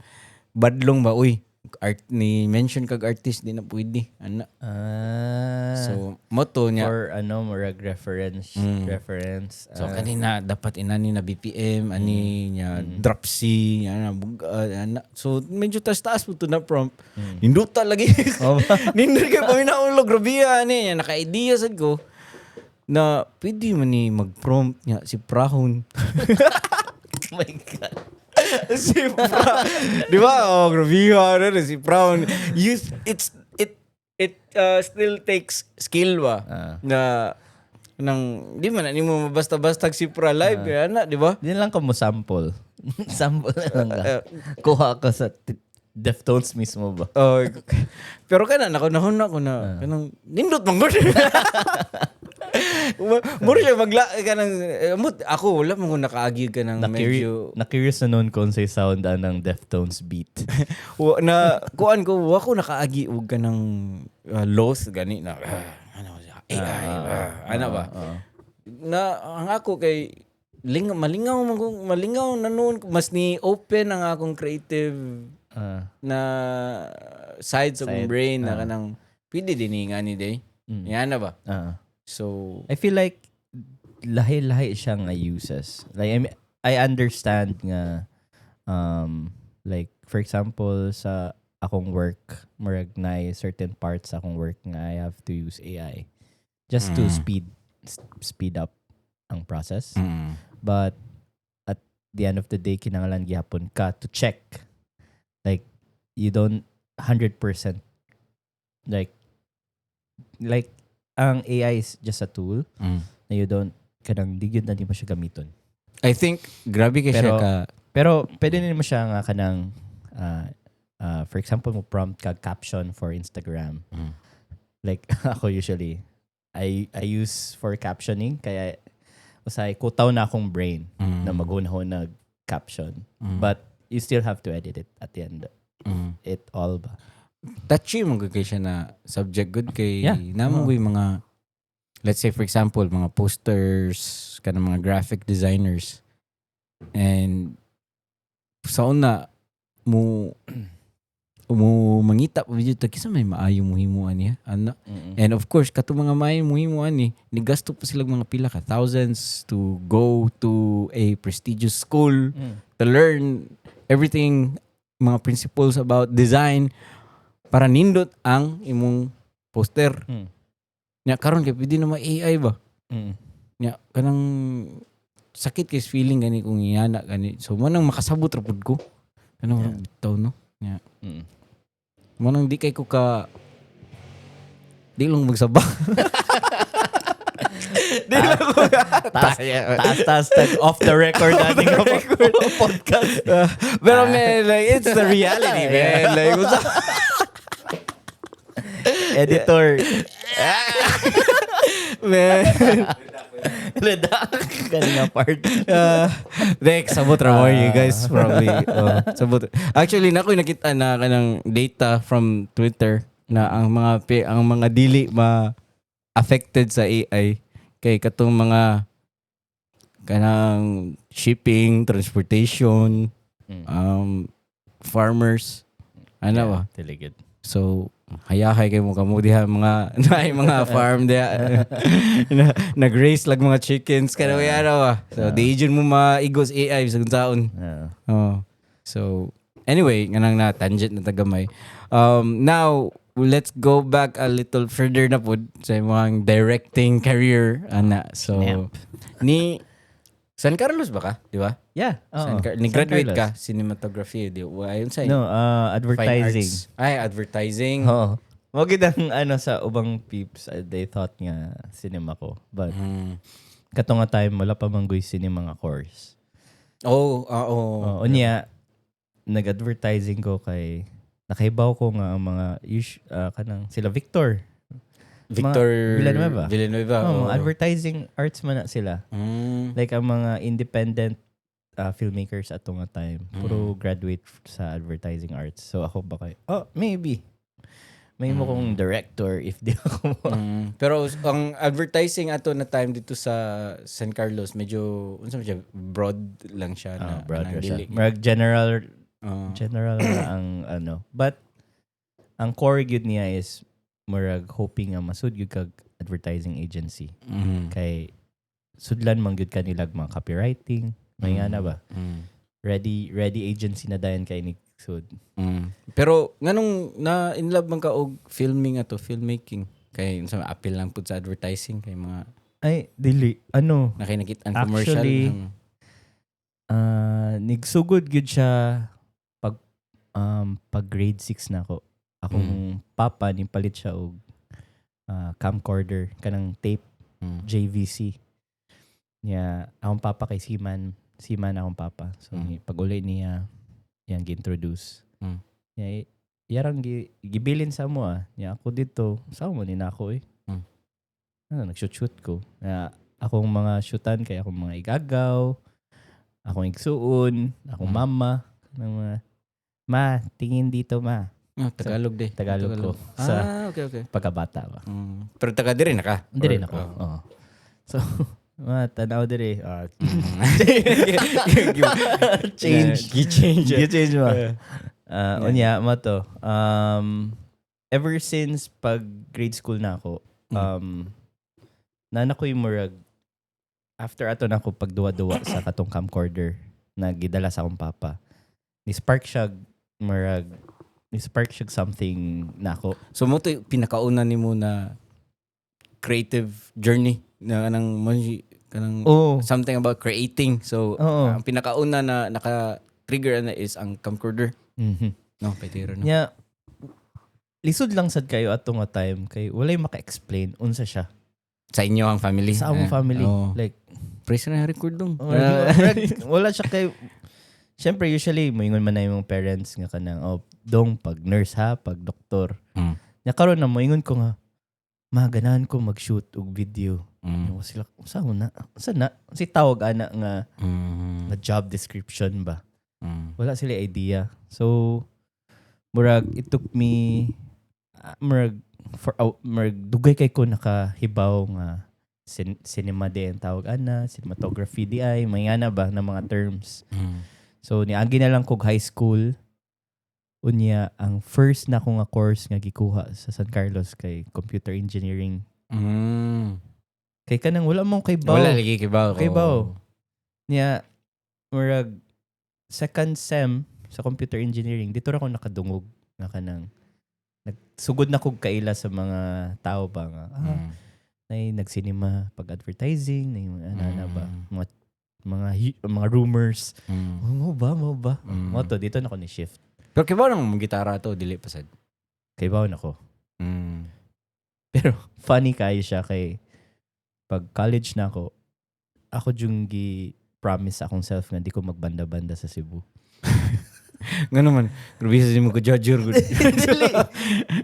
badlong ba, uy. Art ni mention kag artist, di na pwede ana. Ah. So mao to niya. For ano, murag reference reference. So Ah. kanina dapat inani na BPM ani niya, drop C ana, bug-at ana. So medyo taas-taas po to na prompt. Ninduta lagi. Oh. Nindot kay paminaw lo, grabe ani. Niya naka-idea sad ko na pwede man ni mag-prompt niya si Prahon. Oh my God. Si Pra, di ba? Oh, grabe ano si Prahon. You it's it it still takes skill ba? Ah. Na nang di man na nimo basta-basta si Pra live ana, di ba? Di lang ko mo sample. Sample na lang ka. Kuha ka sa Deftones mismo ba? Oh, pero kana nakunahon na ko na kanang nindot man gud. Muro siya magla kanang ako wala man ko nakaagi kanang medyo Na-curious na noon kung say sound anang Deftones beat. Wa, na kuan ko, wa ko nakaagi og kanang loth gani na ano siya AI ano ba na ang ako kay ling malingaw man ko, malingaw na noon mas ni open ang akong creative na sides of Side, brain na kanang pwede din ni nga ni day. Yan na ba? So I feel like lahi-lahi siya nga uses. Like, I mean, I understand nga like for example sa akong work, murag na certain parts sa akong work nga I have to use AI just to speed up ang process. But at the end of the day, kinahanglan gihapon ka to check. Like, you don't 100% like ang AI is just a tool na you don't kanang di gyud na di mo siya gamiton. I think grabe kay siya ka. Pero pwede nimo siya nga kanang for example mo prompt ka caption for Instagram. Like ako usually I use for captioning kaya usahay kutaw na akong brain na maghunahon na caption. But you still have to edit it at the end. It all ba? Touchy mo gud kay siya na subject good kay namo Oo. Gyud mga, let's say for example, mga posters kanang mga graphic designers, and sa una mo mangita pa video ta kinsa may maayo mo himo ani ana. And of course, kato mga maayo mo himo ani, nigasto pa sila mga pila ka thousands to go to a prestigious school to learn everything, mga principles about design para nindot ang imong poster. Nya karon kay pwede na ma-AI ba? Nya kanang sakit kay feeling gani kung iyana gani. So mo nang makasabot ra pud ko. Kanang bitaw no. Nya mo nang di kay ko ka di lang magsaba. Di lang ko Taas, taas, taas, tag off the record na nga podcast. Pero man, like, it's the reality, man. Like, what's up? Editor. Man. Redact. Gani nga part. Dek, sabot ra mo you guys probably. Sabot. Actually, na ako'y nakita na kanang data from Twitter na ang mga dili ma affected sa AI kay katong mga kanang shipping, transportation, farmers. Ano ba? Dili gud. So, hayahay kay mo kamo diha mga naay mga farm diha na, nag-raise lag mga chickens kada uh, ano ba. So, di jud mo maigos AI sa taon. Oh. So, anyway, nganang na tangent na tagamay. Now, let's go back a little further na pud sa imong directing career ana. So, Snap. Ni San Carlos ba ka, di ba? Yeah. San Oo. Ni San graduate Carlos. ka cinematography, di ba? Ayon sa No, Fine advertising. arts. Ay, advertising. Oo. Mo gid ang ano sa ubang peeps, they thought nga cinema ko. But kato nga time wala pa man goy cinema nga course. Oh, oo. Oh, unya nag-advertising ko kay nakahibaw ko nga ang mga kanang sila Victor. Victor Villanueva. Villanueva. Oh, Oo. mga advertising arts man na sila. Like ang mga independent filmmakers ato nga time, puro graduate sa advertising arts. So ako ba kay, oh, maybe. May mo kong director if di ako mo. Pero ang advertising ato na time dito sa San Carlos, medyo unsa man siya, broad lang siya na Ah, broad kanang ra siya. dili. Murag general Oo. general na ang ano. But Ang core gyud niya is murag hoping nga masud gyud kag advertising agency. Kay sudlan man gyud kanila mga copywriting, may nga na ba? Ready ready agency na dayon kay ni sud. Pero nganong na in love man ka og filming ato, filmmaking? Kay unsa man, appeal lang pud sa advertising kay mga Ay, dili. Ano? Nakay nakit ang commercial. Actually, nigsugod gyud siya pag grade 6 na ako. Akong papa nipalit siya og camcorder kanang tape JVC. Niya akong papa kay seaman, seaman akong papa. So pag uli niya yang gi-introduce. Niya yarang gibilin sa mo ah. Niya ako dito, sa mo ni nako eh. Ano, nag-shoot-shoot ko. Niya, akong mga shootan kay akong mga igagaw, akong igsuon, akong mama, ng mga, "Ma, tingin dito, ma." Ah, Tagalog de. Tagalog ko. Sa Ah, okay. pagkabata ba. Pero taga diri na ka? Hindi rin ako. Oh. Oo. So, ma, tanaw diri. Ah, change. Gi-change. Gi-change ba? Unya, mo to. Ever since pag grade school na ako, nana ko yung murag, after ato na ako pagduwa-duwa sa katong camcorder na gidala sa akong papa, ni spark siya something na ako. So mo to yung pinakauna nimo na creative journey na kanang mo kanang Oh. something about creating. So Oo. ang pinakauna na naka-trigger na is ang camcorder. No, pwede no. Nya, lisod lang sad kayo ato nga time kay walay maka-explain unsa siya. Sa inyo ang family. Sa among Eh, family. oo. Like, Praise na record dong. oh, wala siya kay. Siyempre, usually, moingon man na yung parents nga kanang, "Oh, dong, pag nurse ha, pag doktor." Nya karon na moingon ko nga, "Ma, ganahan ko mag-shoot og video." Yung sila, "Unsa mo na? Unsa na? Unsa tawag ana nga, nga job description ba?" Wala sila idea. So, murag, it took me, murag, for, oh, murag, dugay kay ko nakahibaw nga cinema di ang tawag ana, cinematography di ay, may ana ba na mga terms. So, niagi na lang kog high school. Unya, ang first na ko nga course nga gikuha sa San Carlos kay computer engineering. Kay kanang wala mo kay Wala lagi kay baw. Kay baw. Niya, murag, second sem sa computer engineering, dito ra ako nakadungog nga kanang nagsugod na kog kaila sa mga tao ba nga ah, nay nagsinema pag advertising na yung ano na ba mga rumors. Oh, mo ba mo ba mo to dito na ako ni shift. Pero kay baw nang mong gitara to dili pa sad. Kay baw na ko. Pero funny kayo siya kay pag college na ako, ako yung gi promise akong self nga di ko magbanda-banda sa Cebu. Nga naman, grabe sa mo ko judger gud. Dili.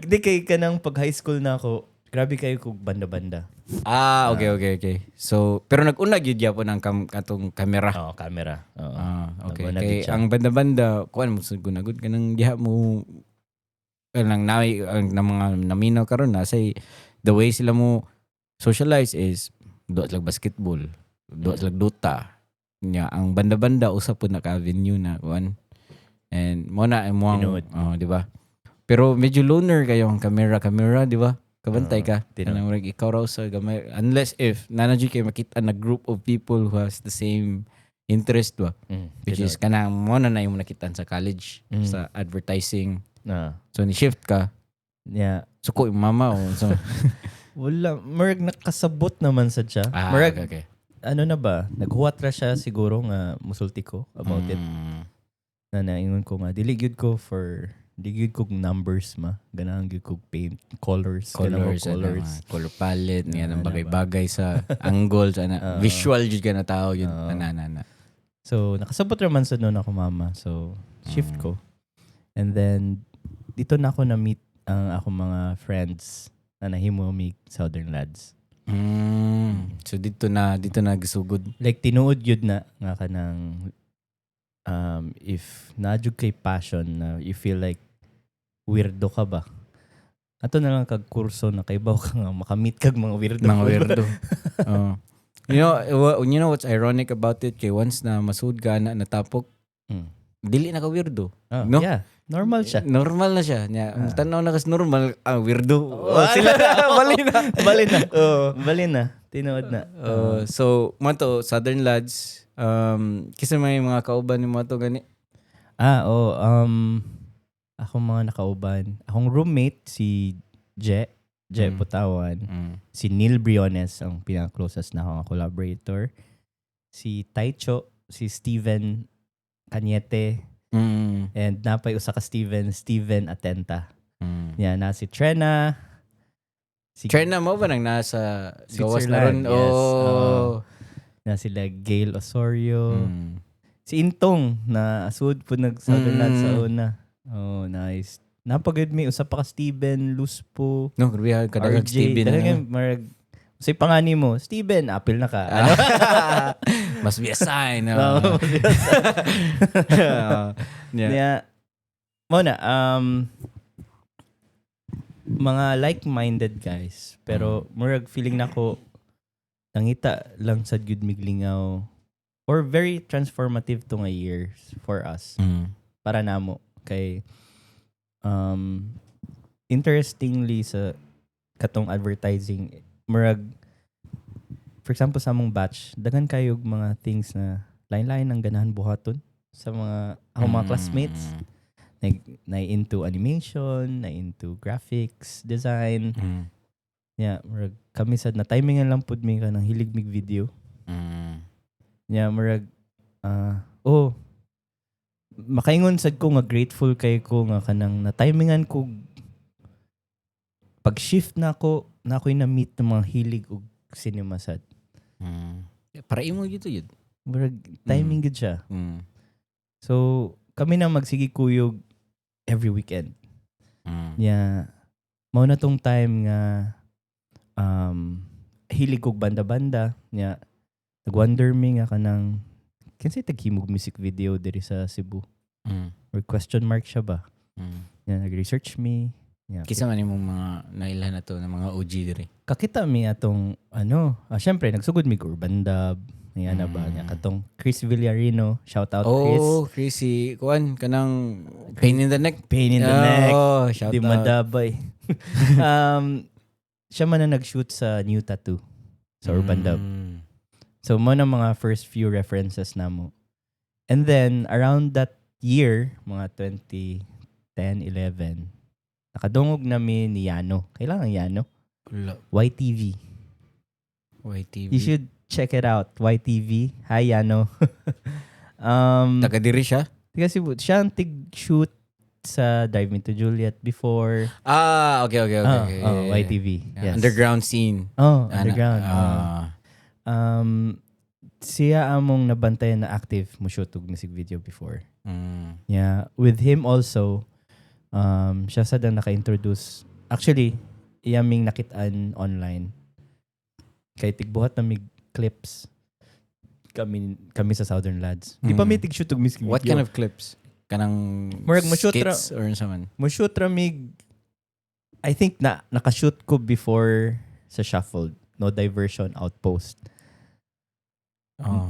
Di kay kanang pag high school na ako, grabe kayo kog banda-banda. Ah, okay. So, pero nag-una gyud gyapon ang katong kamera. Oo, camera. Oo. Ah, okay. Nag-una Kay gyud siya. ang banda-banda, kuan mo sa gunagod kanang diha mo kanang nay ang na mga naminaw karon na say the way sila mo socialize is do sila basketball, do sila Dota. Nya ang banda-banda usa pud na ka avenue na kuan. And mo na mo ang Tinuod. Oh, di ba? Pero medyo loner kayo ang camera camera, di ba? Kabantay Oo, ka. tinuod. Kanang murag ikaw raw sa gamay unless if naa na jud kay makita na group of people who has the same interest ba, which is kanang mo na na yung nakitaan sa college sa advertising. So ni shift ka, suko yung mama o so. Wala. Murag nakasabot naman sa siya. Ah, Murag, okay. ano na ba? Naghuwat ra siya siguro nga musulti ko about it. Na naingon ko nga, dili gyud ko for, di gyud kog numbers ma. Ganahan gyud kog paint, colors. Ganahan Colors, kog colors. ano, color palette, nga ng Ano ba? bagay-bagay sa angle, sa ana, visual jud ka na tao yun. Ana, ana, ana. So, nakasabot raman sa noon ako mama. So, shift ko. And then, dito na ako na-meet ang akong mga friends na nahimo mi Southern Lads. So dito na gisugod. Like, tinuod yun na nga kanang if na jud kay passion na you feel like weirdo ka ba? Ato na lang kag kurso na kay baw ka nga makamit kag mga weirdo. Mga weirdo. Oh. You know what's ironic about it kay once na masud ka na natapok, dili na ka weirdo. Oh, No? yeah. Normal siya. Normal na siya. Nya, tanaw na kas normal, ah, weirdo. Oh, sila. Bali na. Bali na. Bali na. Tinuod na. So, mao to, Southern Lads, kinsa may mga kauban nimo to gani? Ah, oh, akong mga nakauban. Akong roommate, si Je, Je Putawan. Si Neil Briones, ang pinaka-closest na akong collaborator. Si Taicho, si Steven Cañete, and napay usa ka Steven, Steven Atenta. Yeah, na si Trena. Si Trena mao ba nang nasa gawas na ron? Switzerland, yes. Oh. Na sila Gail Osorio. Si Intong na asud po nag Southern Lads sa una. Oh, nice. Napagod mi usa pa ka Steven Luspo. No, grabe ha, kadagag RJ. Steven. Talagang Ano? marag say pangani mo, Steven, apil na ka. Ano? Must be a sign. Oo, Oh. must be a sign. Yeah. Yeah. Mao na, mga like-minded guys. Pero murag feeling nako nangita lang sad gyud miglingaw or very transformative to nga years for us, para namo kay interestingly sa katong advertising, murag for example sa among batch, daghan kayo mga things na lain-lain ang ganahan buhaton sa mga akong mga classmates na into animation, na into graphics design. Yeah, murag kami sad na timingan lang pud mi kanang hilig mig video. Yeah, murag oh, makaingon sad ko nga grateful kay ko nga kanang na timingan ko pag shift na ako na ako'y na-meet ng mga hilig og cinema sad. Para imo gyud to yun. Murag timing gud siya. So kami na magsige kuyog every weekend. Yeah. Mao na tong time nga hilig kog banda-banda. Nya nag-wonder mi nga kanang kinsay taghimog music video diri sa Cebu or question mark siya ba? Nya nag-research mi. Nya, Kinsa man imong mga nailhan na to ng mga OG diri? Kakita mi atong ano, syempre nagsugod mi og Urbandub. Nya na ba nya katong Chris Villarino, shout out Chris. Oh, Chris, si kuan kanang pain in the neck. Pain in the neck. Oh, shout Di out. madabay. Siya man na nag-shoot sa New Tattoo sa Urbandub. So, mao na mga first few references namo. And then, around that year, mga 2010, 11, nakadungog nami ni Yano. Kailangan Yano? Wala. YTV. YTV. You should check it out. YTV. Hi, Yano. Taga diri siya? Kasi siya ang tig-shoot sa Drive Me to Juliet before. Ah, okay. Ah, okay. oh, Yeah. YTV. Yeah, Yes. underground scene. Oh, Ana, underground. Oh. Ah. Siya among nabantayan na active mo shoot og music video before. Yeah, with him also, siya sad ang naka-introduce. Actually, iyaming nakitaan online. Kay tigbuhat na mig clips kami kami sa Southern Lads. Di pa mi tig-shoot og music What video. kind of clips? Kanang Murag mo-shoot ra- skits or unsa man? Mo shoot ra mig, I think na naka-shoot ko before sa Shuffled, No Diversion Outpost. Oh.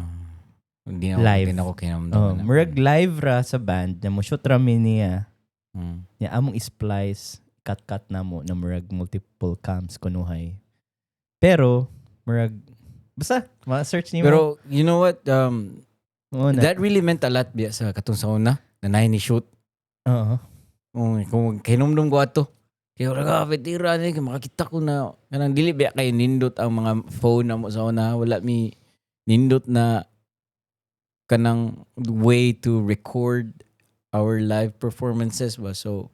Hindi na ako, Live. hindi na ako kinamdaman Oh, na. murag live ra sa band na mo shoot ra mi niya. Nya among splice, cut-cut na mo na murag multiple cams kunuhay. Pero murag basta ma-search nimo. Pero you know what? Oo na. That really meant a lot biya sa katong sa una na naay ni shoot. Oo. Kung kinumdum ko ato. Kaya wala ka, petira ni, makakita ko na, kanang dili biya kay nindot ang mga phone na mo sa una. Wala mi nindot na kanang way to record our live performances ba. So,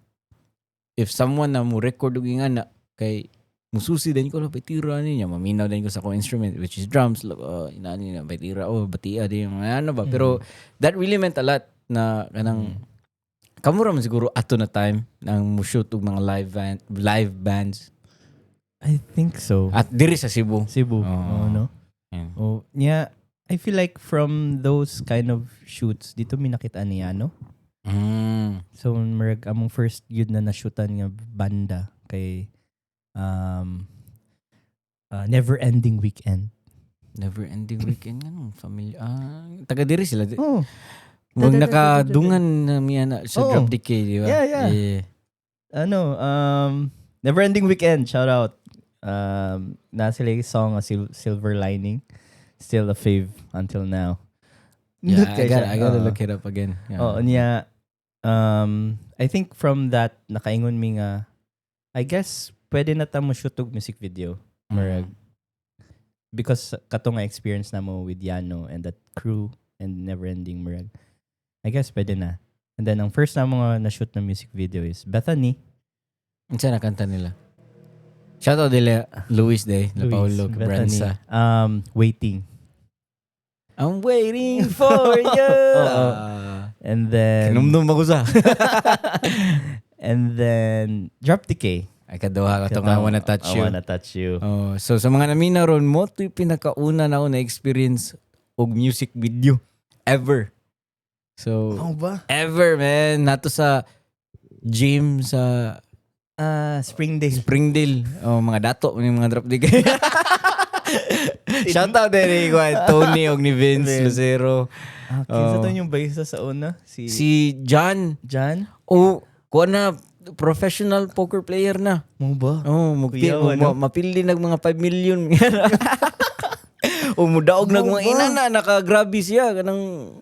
if someone na mo record og ingana, kay mususi din ko lang, petira niya. Maminaw din ko sa akong instrument, which is drums. Like, inaani na, petira, oh, batia din, mga ano ba. Pero, that really meant a lot na kanang, kamo ra man siguro ato na time nang mo shoot og mga live bands I think so. at diri sa Cebu. Cebu. Oo. Oo, no? Yeah. Oh, yeah. I feel like from those kind of shoots, dito mi nakita niya, no? So, murag among first yun na na-shootan nga banda kay Never Ending Weekend. Never Ending Weekend, ganun familiar. Ah, taga diri sila. Oh. Murag nakadungan na miya na sa Oo. Drop Decay, di ba? Yeah. Ano, Neverending Weekend, shout out. Naa sila yung song, a Silver Lining. Still a fave until now. Yeah, Nindot I kay gotta, siya. I gotta Oo. Look it up again. Yeah. Oo, niya, I think from that, nakaingon mi nga, I guess, pwede na ta mo shoot og music video. Murag, because kato nga experience na mo with Yano and that crew and Neverending, murag, I guess pwede na. And then, ang first na mga na-shoot na music video is Bethany. Unsa na kanta nila? Shout out nila Luis de La Luis, Paulo Bethany. Cabranza. Waiting. I'm waiting for you. Oo. Ah. And then, Kinumdum ako sa. And then, Drop Decay. Ay, kaduha ka to nga, I Wanna Touch I You. Wanna Touch You. Oh, so sa mga namina ron mo, ito yung pinakauna na ako na experience og music video ever. So, Oh ba? Ever, man. Nato sa gym sa Ah, Springdale. Springdale. Oh, mga dato yung mga Drop Decay. Shout out din ni kuwan, Tony og ni Vince Vince. Lucero. Ah, kinsa Oh. to yung bassista sa una? Si, Si John. John? Oh, kuan na, professional poker player na. Mo ba? Oh, mugpi, Kuyaw, ano? mapili nag mga 5 million. O mudaog nag mga Mo ba? ina na nakagrabe siya kanang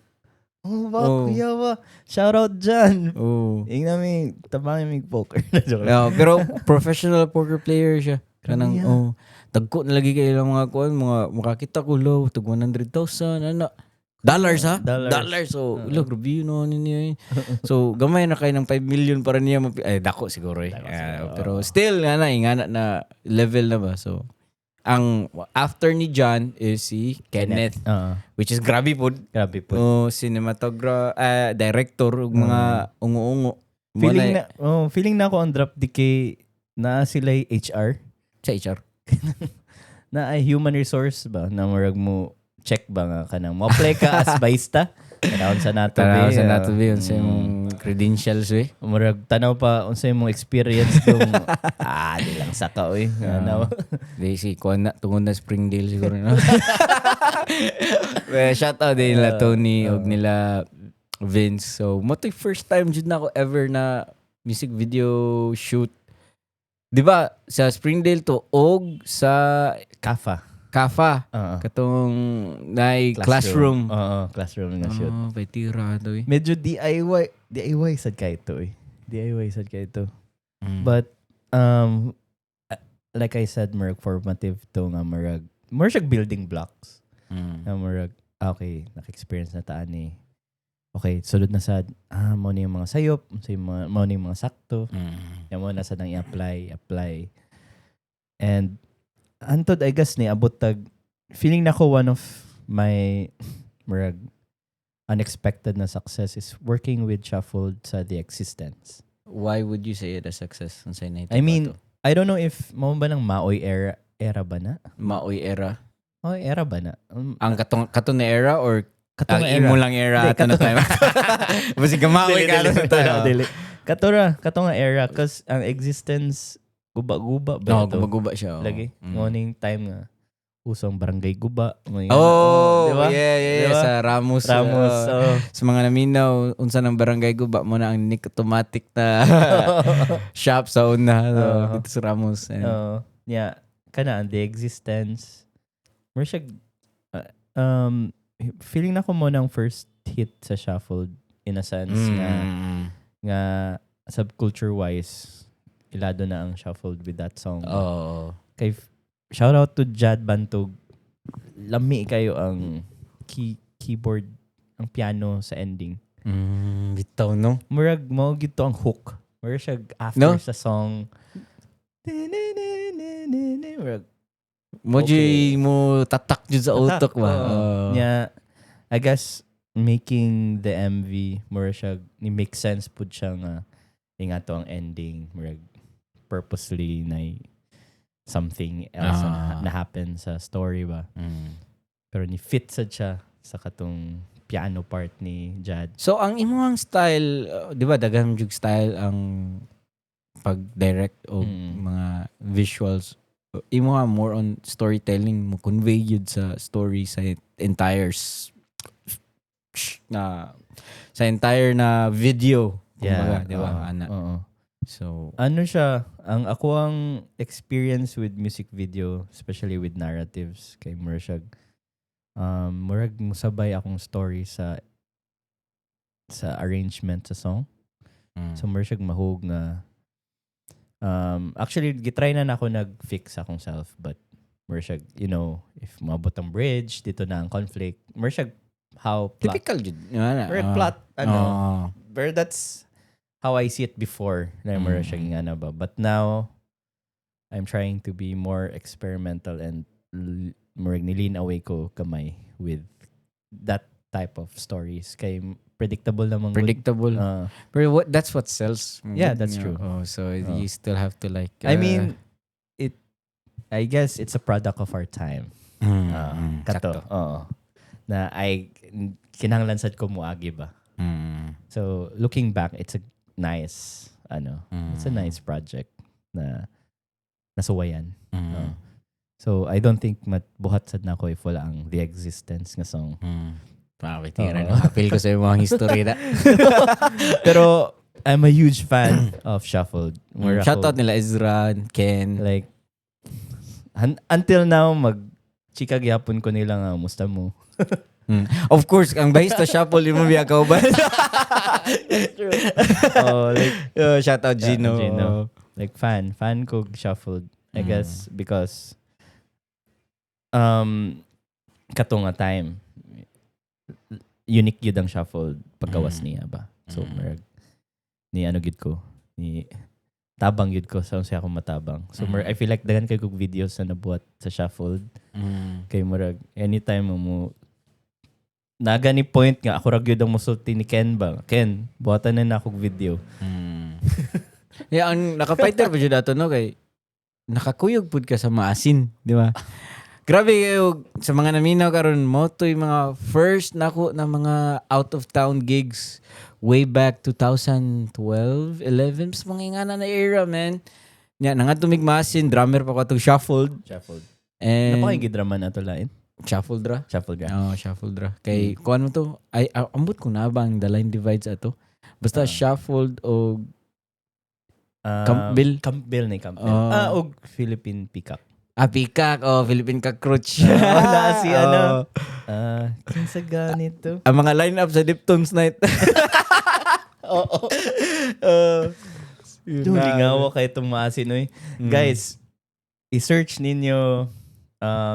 Oh ba? Oh. Kuya ba? Shout out John. Oh. Ingna mi, tabangin mi poker. Joke lang. Yeah, pero professional poker player siya. Kanang Grabe, oh, tagko na lagi kay ilang mga kuan, mga makakita ko lo tag 100,000 ana. Dollars ha? Dollars. Dollars. So, ulo, grabe yun no, niya eh. So, gamay na kay ng 5 million para niya ay, dako siguro eh. Dako Ah, siguro. pero still nga na ingana na level na ba. So, ang after ni John is si Kenneth, Oo. Which is grabe po. Grabe po. Oh, cinematographer, director ug mga ungo-ungo. Mo Feeling na, oh, feeling na ako ang Drop Decay na sila HR. Sa HR. Na ay human resource ba na murag mo check ba nga kanang mo apply ka as barista, tanawon sa nato Tanaw be, sa ah. nato be unsa imong credentials be. Murag tanaw pa unsa imong experience dong, ah, di lang saka oy. Ano? Di si kuan na tungod na Springdale siguro no. Well, shout out din nila Tony ug nila Vince. So, mo to first time jud na ako ever na music video shoot. Di ba sa Springdale to og sa Kafa. Kafa Oo. Katong nay classroom. Oo, classroom nga shoot. Oh, tira to eh. Medyo DIY, DIY sad kay ito eh. DIY sad kay ito. But like I said, murag formative to nga murag murag siya building blocks. Na murag ah, okay, naka-experience na taan ni. Okay, sulod na sad ah mo ni yung mga sayop, sa yung mga mo ni yung mga sakto. Yan mo na sad ang i-apply, apply. And antod I guess ni abot tag feeling nako one of my murag unexpected na success is working with Shuffled sa The Existence. Why would you say it a success? Unsay na I mean, I don't know if mo ba ng Maoy era era ba na? Maoy era. Maoy era ba na? Ang katong kato na era or Katong ang era. imo lang era Hindi, ato na time? Basi ka maoy Dili, ka dili, na tayo. dili. Kato ra, kato nga era cause ang Existence guba-guba ba No, ito? gumaguba siya. Oh. Lagi. Morning time nga usong Barangay Guba. Mga Oh, di ba? yeah, Di ba? sa Ramos. Ramos. Oh. Sa mga naminaw, unsa ng Barangay Guba mo na ang Nick Automatic na shop sa una. So, dito sa Ramos. And, Oo. Yeah. Kana ang The Existence. Mer siya feeling na ko mo ng first hit sa Shuffled in a sense nga nga subculture wise ilado na ang Shuffled with that song. Oo. Kay shout out to Jad Bantog. Lami kayo ang keyboard, ang piano sa ending. Bitaw, no? Murag mo gito ang hook. Murag siya after No? sa song. Murag Mo Okay. mo tatak jud sa utok ba? Oo. Oo. Yeah. I guess making the MV mura siya ni make sense pud siya nga nga to ang ending, murag purposely na something else na happen sa story ba, pero ni fit sad siya sa katong piano part ni Jad. So ang imong style, di ba daghan jug style ang pag-direct o mga visuals. Imo nga more on storytelling mo convey yun sa story sa entire na Sa entire na video. Kumbaga, di ba? Oo, Ana. oo. So, Ano siya, ang ako ang experience with music video, especially with narratives, kay murag siya, murag musabay akong story sa arrangement sa song. So murag siya mahug nga actually gitry na nako nag-fix akong self, but murag siya, if maabot ang bridge dito na ang conflict, murag siya how plot Typical jud. Ana. murag plot ano, pero that's how I see it before na murag siya nga na ba, but now I'm trying to be more experimental and murag ni-lean away ko gamay with that type of stories kay predictable namang gud. Predictable. Pero that's what sells. Yeah, that's true. Oh, so you still have to like I mean, it I guess it's a product of our time. Kato. Sakto. Oo. Na I kinahanglan sad ko muagi ba. So looking back, it's a nice ano, it's a nice project na nasuwayan. Oo. So I don't think matbuhat sad nako if wala ang The Existence nga song. Grabe, tingnan Oo. na. Apil ko sa mga history na. Pero I'm a huge fan of Shuffled. Mura Shout out ako- nila Ezra, Ken. Like until now mag chika gyapon ko nila nga musta mo. Of course, ang bahista shuffle yung mga kauban. Oh, like Shout out Yeah, Gino. Gino. Like fan ko Shuffled. I guess because kato nga time unique yun ang Shuffled paggawas niya ba. So murag ni ano gid ko ni tabang gid ko sa unsay ako matabang. So murag, I feel like daghan kay kog videos na nabuhat sa Shuffled kay murag anytime mo mo naga ni point nga ako ra gyud ang musulti ni Ken ba. "Ken, buhatan na na akong video." Yeah, ang nakafighter pa jud ato no kay nakakuyog pud ka sa Maasin, di ba? Grabe kayo sa mga naminaw karon mo to'y mga first nako na mga out of town gigs way back 2012, 11 sa mga ingana na era, man. Nya nangadto mig Maasin, drummer pa ko atong Shuffled. Shuffled. And Napakay gidraman ato lain. Shuffled ra. Shuffled ra. Oh, Shuffled ra. Kay kuan mo to, ay ah, ambot ko na ba ang The Line Divides ato. Basta Shuffled o Campbell. Campbell ni Campbell. Oh. Ah, og Philippine Peacock. Ah, Peacock. Oh, Philippine Cockroach. Oh, na si ano. Oh. Ah, kinsa ganito? Ang mga line-up sa Diptones night. Oo. Yun Dude, na. lingawa kay itong Maasin, oy. Guys, i-search ninyo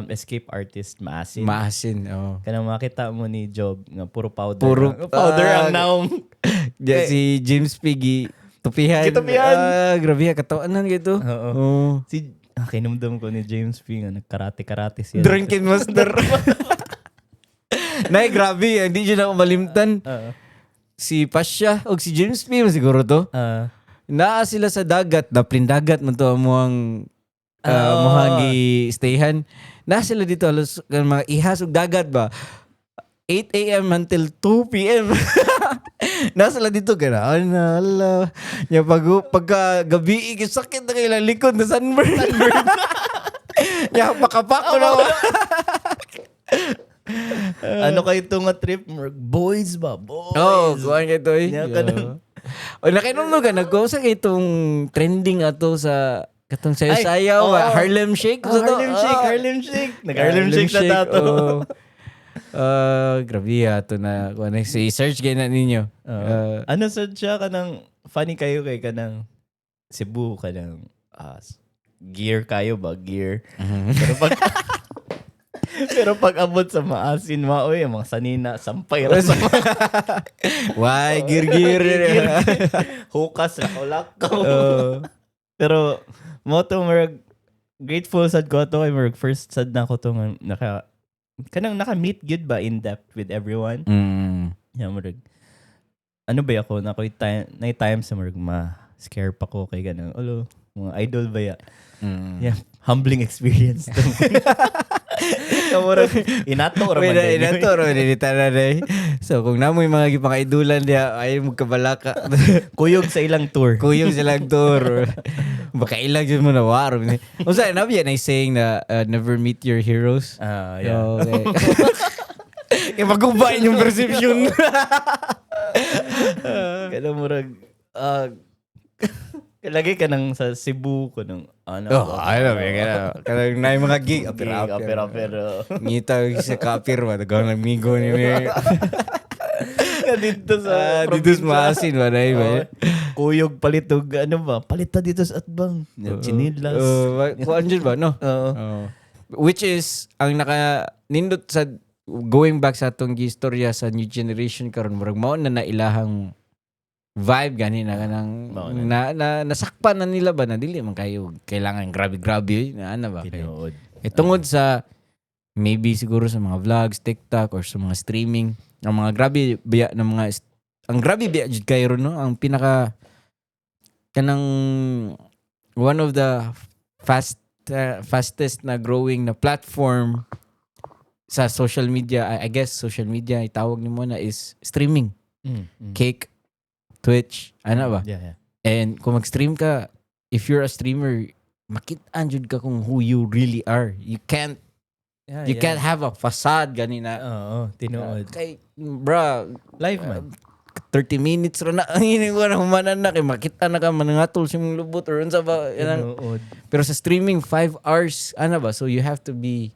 Escape Artist Maasin. Maasin, oh. Kanang makita mo ni Job nga puro powder. Puro- Powder ang ah, naong. Diyan si James Piggy, tupihan. Gitupihan. Ah, grabe, katawanan gitu. Oo. Oh. Si kinumdum ko ni James P nga nagkarate-karate siya. Drunken Master. Nay, grabe. Hindi siya na ako malimtan. Oo. Si Pasha o si James P. siguro to. Naa sila sa dagat. Daplin dagat man to ang muang muhang gi-stayhan. Naa sila dito halos kan mga ihas og dagat ba. 8 a.m. until 2 p.m. Naa sila dito gana. Na ala. Nya pag pagka gabi sakit na kay likod na sunburn. Nya pakapako na. Ano kayo ito nga trip? Murag, boys ba? Boys. Oh, kuan kay to eh. Nya ka nang- O nakainom no ka nagko sa kay itong trending ato sa katong sayo-sayaw, Ay, oo. ba? Harlem Shake. Ah, sa to? Harlem Shake, Ah. Harlem Shake. Nag-Harlem Shake na tato. Oh. Ah, grabe ato na kuan si search gay na ninyo. Ah, Ano sad siya kanang funny kayo kay kanang Cebu kanang gear kayo ba gear, pero pag abot sa Maasin maoy ang mga sanina sampay ra sa Why gear gear. Hukas lakaw-lakaw. Oh. Pero mo to murag grateful sad ko to kay murag first sad na ko to nga naka kanang naka-meet gyud ba in depth with everyone. Yeah, murag ano ba ako na ko'y time na time sa murag ma scare pa ko kay ganang olo mga idol ba ya. Yeah, humbling experience to. Kamurag inato ra Wait, man din. na inato ro ni tanan eh. So kung namoy mga gipangaidulan diha ay mo kabalaka. Kuyog sa ilang tour. Kuyog silang tour. Baka ilang jud mo na waro. Unsa na ba na saying na never meet your heroes? Ah, yeah. Okay. Kaya magubain yung perception. Kanang murag lagi ka nang sa Cebu ko nang ano. Oh, ay na, kanang naay mga gig, apir Gig, apir. Apir apir. Ngita sa kapir ba, daghang amigo ni ni. Dito sa Ah, dito sa Maasin ba na ba? Oh, kuyog palit og ano ba? Palit ta dito sa Atbang. Chinilas. Kuan jud ba, no? Oo. Oo. Which is ang naka nindot sa going back sa atong gistorya sa new generation karon, murag mao na na ilahang vibe gani na kanang Mao na. na nasakpan na nila ba na dili man kayo kailangan grabe grabe na ana ba kay Tinuod. eh, tungod sa maybe siguro sa mga vlogs, TikTok or sa mga streaming, ang mga grabe biya ng mga ang grabe biya jud kayo ron, no? Ang pinaka kanang one of the fastest na growing na platform sa social media, I guess social media itawag nimo na, is streaming. Kick, Twitch, ano ba? Yeah. And kung mag-stream ka, if you're a streamer, makit-an jud ka kung who you really are. You can't you can't have a facade gani na. Oo, tinuod. Kay bra, Live man. 30 minutes ra na ang ini ko na humanan na kay makita na ka manangatol sa imong lubot or unsa ba yanang- Tinuod. Pero sa streaming, 5 hours ana ba, so you have to be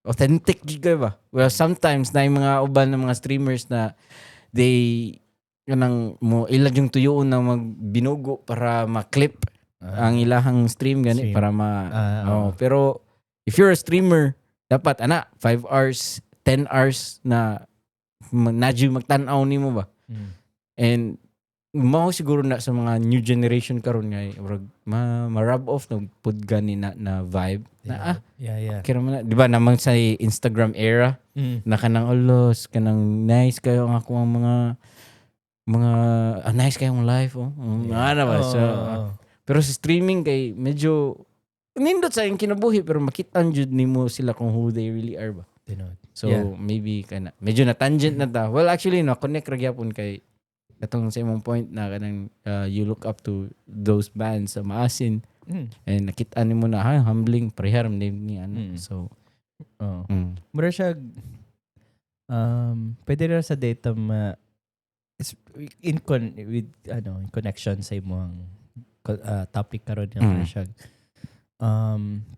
authentic jud ka ba. Well, sometimes na yung mga uban ng mga streamers na they kanang mo ila yung tuyoon na magbinugo para ma-clip ang ilahang stream gani Stream. para ma Oo. Oh, pero if you're a streamer, dapat ana 5 hours, 10 hours na nadyo magtan-aw nimo ba. And mao siguro na sa mga new generation karon nga murag ma, ma-rub off na pud gani na na vibe na ah kira man na, di ba namang sa Instagram era na kanang alos kanang nice kayo ang ako ang mga nice kayong life, oh. Ano ba, so pero sa streaming kay medyo nindot sa iyong kinabuhi pero makita jud nimo sila kung who they really are ba. Tinuod. So maybe kana medyo na tangent na ta. Well, actually no, connect ra gyapon kay katong sa imong point na kanang you look up to those bands sa Maasin and nakita nimo na ha, humbling prehar ni ni ano. So Oo. Mura siya pwede ra sa data ma is in con with ano, in connection sa imong topic karon nga mura siya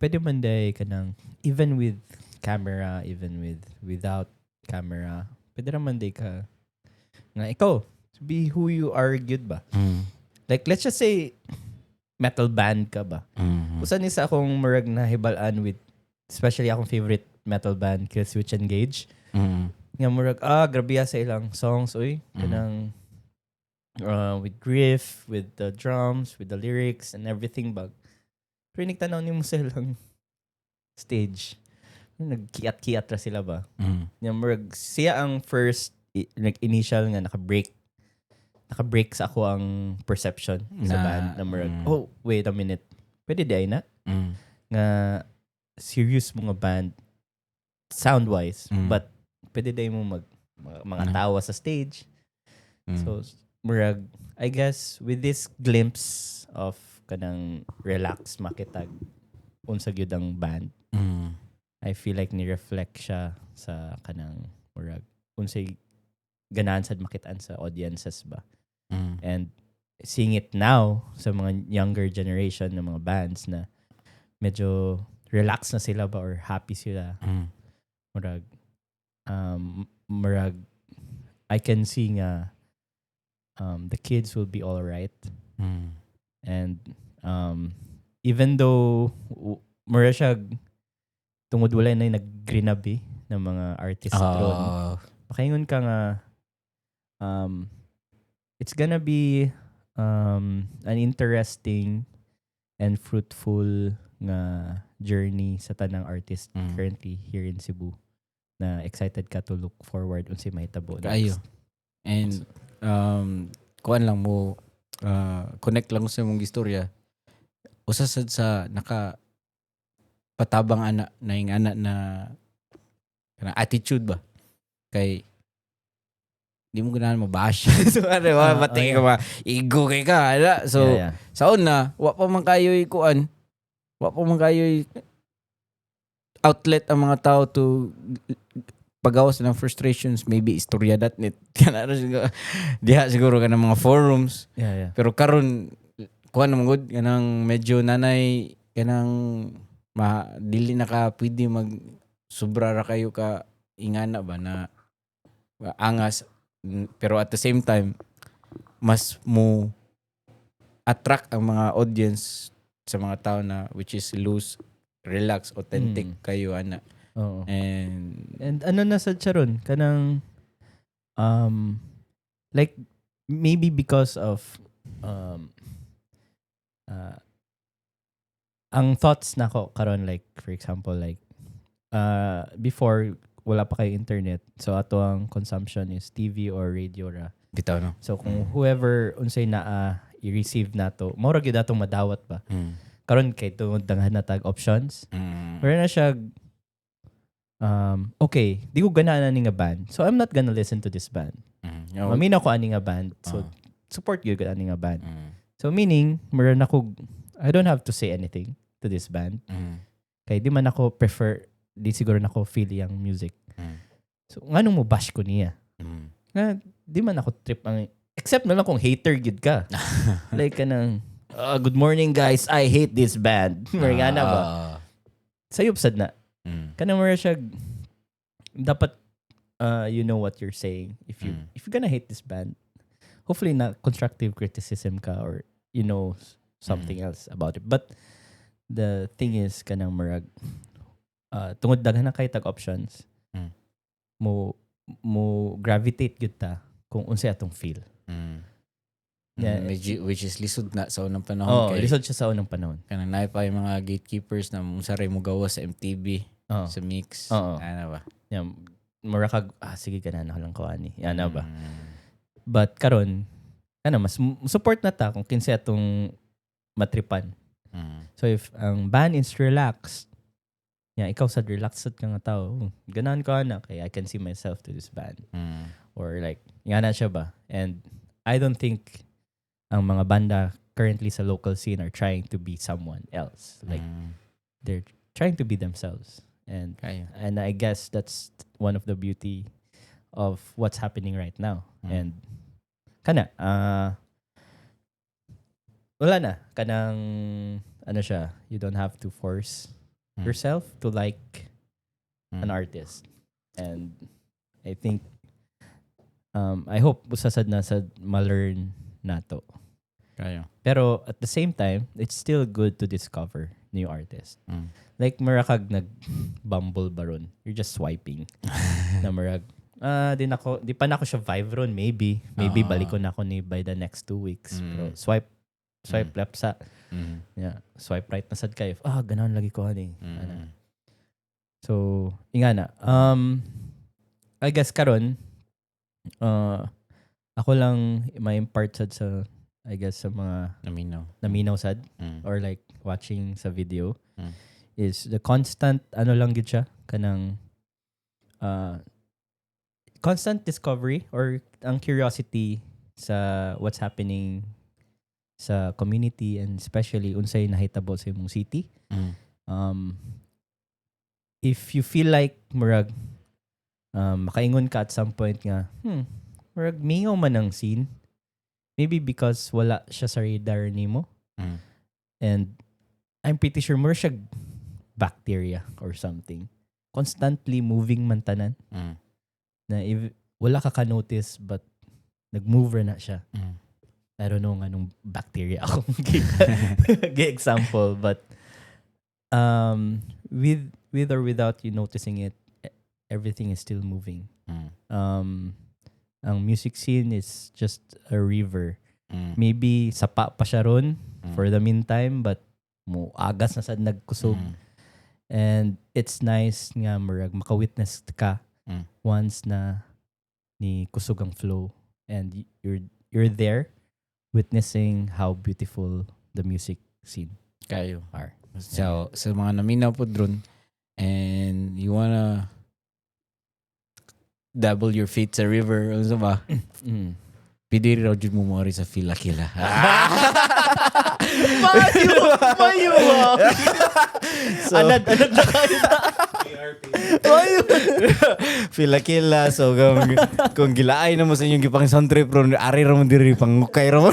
pwede man day kanang even with camera, even with without camera, pwede ra man day ka nga ikaw be who you are gyud ba. Like, let's just say metal band ka ba. Usa ni sa akong murag nahibal-an with especially akong favorite metal band, Killswitch Engage, nga murag grabe sa ilang songs oy, kanang with riff, with the drums, with the lyrics and everything bag, pero nagtanaw nimo sa ilang stage, nagkiat-kiat ra sila ba. Nga murag siya ang first like initial nga naka-break sa ako ang perception sa band na murag, "Oh, wait a minute, pwede di ay na nga serious mga band sound wise, but pwede day mo mag mga tawa sa stage." So murag I guess with this glimpse of kanang relax makitag unsa gyud ang band, I feel like ni-reflect siya sa kanang murag unsay ganahan sad makitaan sa audiences ba. And seeing it now sa mga younger generation ng mga bands na medyo relax na sila ba or happy sila, murag I can see nga the kids will be all right. And even though mura siya tungod wala na yung naggrinabi ng mga artist ron, makaingon ka nga it's gonna be an interesting and fruitful nga journey sa tanang artist currently here in Cebu na excited ka to look forward unsay mahitabo Kaayo. next. And kuan lang mo connect lang sa imong istorya. Usa sad sa naka patabang ana na yung ana na kanang attitude ba kay di mo ganahan mo bash, so ano ba, pati ka ba ego kay ka ala, so sa una wa pa man kayo kuan, wa pa man kayo outlet ang mga tao to Pagawas ng frustrations, maybe istorya.net kana ra siguro diha, siguro kanang mga forums. Pero karon, kuan naman gud, kanang medyo nanay kanang ma dili na ka pwede mag sobra ra kayo ka ingana ba na angas, pero at the same time mas mo attract ang mga audience sa mga tao na which is loose, relax, authentic kayo ana. Oo. And And ano na sa charon kanang like maybe because of ang thoughts nako karon, like for example, like before wala pa kay internet, so ato ang consumption is TV or radio ra. Bitaw, no. So kung whoever unsay naa i-receive nato, mao ra gyud atong madawat ba. Karon kay tungod daghan na tag options, wala na siya, okay, di ko ganahan ani nga band. So I'm not gonna listen to this band. Oh. Maminaw ko ani nga band. So support gyud ko ani nga band. So meaning, meron ako, I don't have to say anything to this band. Kay di man ako prefer, di siguro nako feel yung music. So nganong mo bash ko niya? Nga, di man ako trip ang, except na lang kung hater gyud ka. Like kanang, "Ah, good morning guys, I hate this band." Mga na ba? Sayop sad na. Kanang mura siya dapat you know what you're saying if you if you're gonna hate this band, hopefully na constructive criticism ka or you know something else about it. But the thing is kanang murag tungod daghan na kay tag options, mo gravitate gyud ta kung unsay atong feel. Yeah. Medyo, which is lisod na sa unang panahon Oh, kay lisod siya sa unang panahon. Kanang naa pa yung mga gatekeepers na unsa ray mo gawas sa MTV, sa Mix. Oo. Ano ba? Yeah, mura kag, "Ah, sige, ganahan lang ko ani." Yan na ba? Mm. But karon ano, mas support na ta kung kinsay atong matripan. So if ang band is relaxed, yeah, ikaw sad relaxed sad ka nga tao, "Oh, ganahan ko ana kay I can see myself to this band." Or like, nga na siya ba? And I don't think ang mga banda currently sa local scene are trying to be someone else. Like they're trying to be themselves. And Kayo. And I guess that's one of the beauty of what's happening right now. And kana wala na kanang ano siya, you don't have to force yourself to like an artist. And I think I hope usa sad na sad ma-learn nato. Kayo. Pero at the same time, it's still good to discover new artists. Like mura kag nag Bumble ba ron? You're just swiping. Na murag ah, di nako, di pa nako siya vibe ron, maybe. Maybe balikon nako ni by the next 2 weeks. Pero swipe swipe left sa yeah, swipe right na sad kayo. Ah, ganahan lagi ko ani. Ana. So, inga na. I guess karon ako lang ma-impart sad sa, I guess, sa mga Naminaw. Naminaw sad or like watching sa video is the constant ano lang gid siya kanang constant discovery or ang curiosity sa what's happening sa community and especially unsay nahitabo sa imong city. If you feel like murag makaingon ka at some point nga, murag mingaw man ang scene, maybe because wala siya sa radar nimo. And I'm pretty sure mura siya bacteria or something, constantly moving man tanan na if wala ka ka-notice but nag-move na siya. I don't know nganong bacteria akong gi example, but with or without you noticing it, everything is still moving. Ang music scene is just a river. Maybe sapa pa siya ron for the meantime, but mo agas na sad nagkusog. And it's nice nga murag maka-witness ka once na ni kusog ang flow and you're there witnessing how beautiful the music scene Kayo. Are. So, sa mga naminaw po dron and you wanna dabble your feet sa river, ano ba? Pwede raw jud mo moari sa Philakila. Mayo! Mayo! So, Anad, anad na kayo. Filakila. So kung gilaay na mo sa inyong gipang sound trip ron, ari ra mo diri, pangukay ra mo.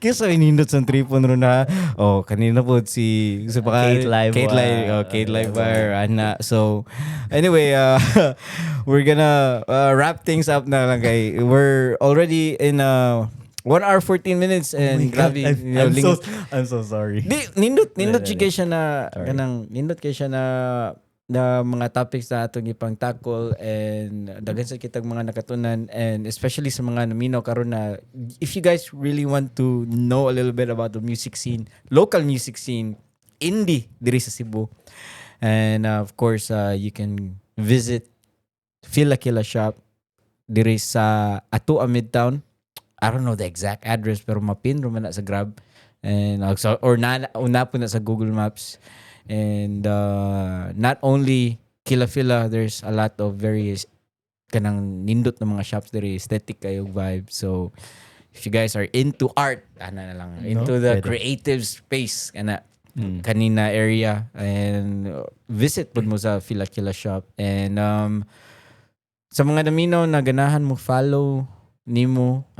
Kaya inindot sa tripon ron na. Oh, kanina po si sa baka, Kate Livewire. Kate Live, oh, Kate Livewire, ana. So anyway, we're gonna wrap things up na lang kay we're already in 1 hour 14 minutes and grabe, I'm, I'm so I'm so sorry. Di, nindot, nindot Dali, jud kay siya na Sorry. Kanang nindot kay siya na mga topics na atong ipang tackle and daghan sa kitag mga nakatunan, and especially sa mga naminaw karon na if you guys really want to know a little bit about the music scene, local music scene, indie diri sa Cebu. And of course, you can visit Filakila Shop diri sa Atua Midtown. I don't know the exact address, pero mapin ra man na sa Grab and so, or na una po na sa Google Maps. And not only Kila Fila, there's a lot of various kanang nindot na mga shops diri, aesthetic kayo vibe. So if you guys are into art, ana na lang, into the Pwede. Creative space kana kanina area, and visit pud mo sa Filakila Shop. And sa mga naminaw na ganahan mo follow nimo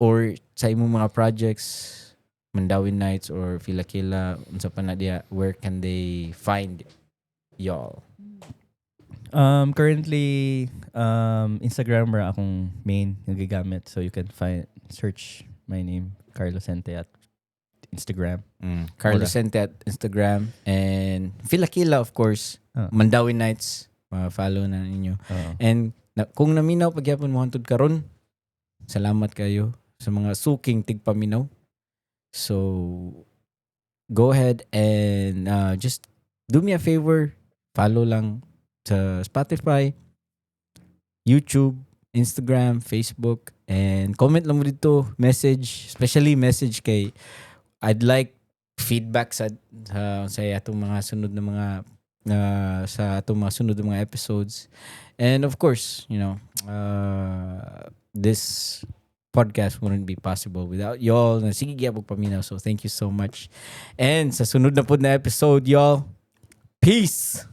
or sa imong mga projects, Mandawi Nights or Filakila, unsa pa na diya, where can they find y'all? Currently, Instagram ra akong main nga gigamit. So you can find search my name, Carlo Sente, at Instagram. Carlo Mura. Sente at Instagram and Filakila, of course. Mandawi Nights, follow na ninyo. Oo. And na, kung naminaw pagyapon mo hantod karon, salamat kayo sa mga suking tigpaminaw. So go ahead and just do me a favor, follow lang sa Spotify, YouTube, Instagram, Facebook, and comment lang mo dito, message, especially message kay I'd like feedback sa atong mga sunod na mga sa atong mga sunod na mga episodes. And of course, this podcast wouldn't be possible without y'all na sige gyapon paminaw. So thank you so much. And sa sunod na pod na episode, y'all. Peace.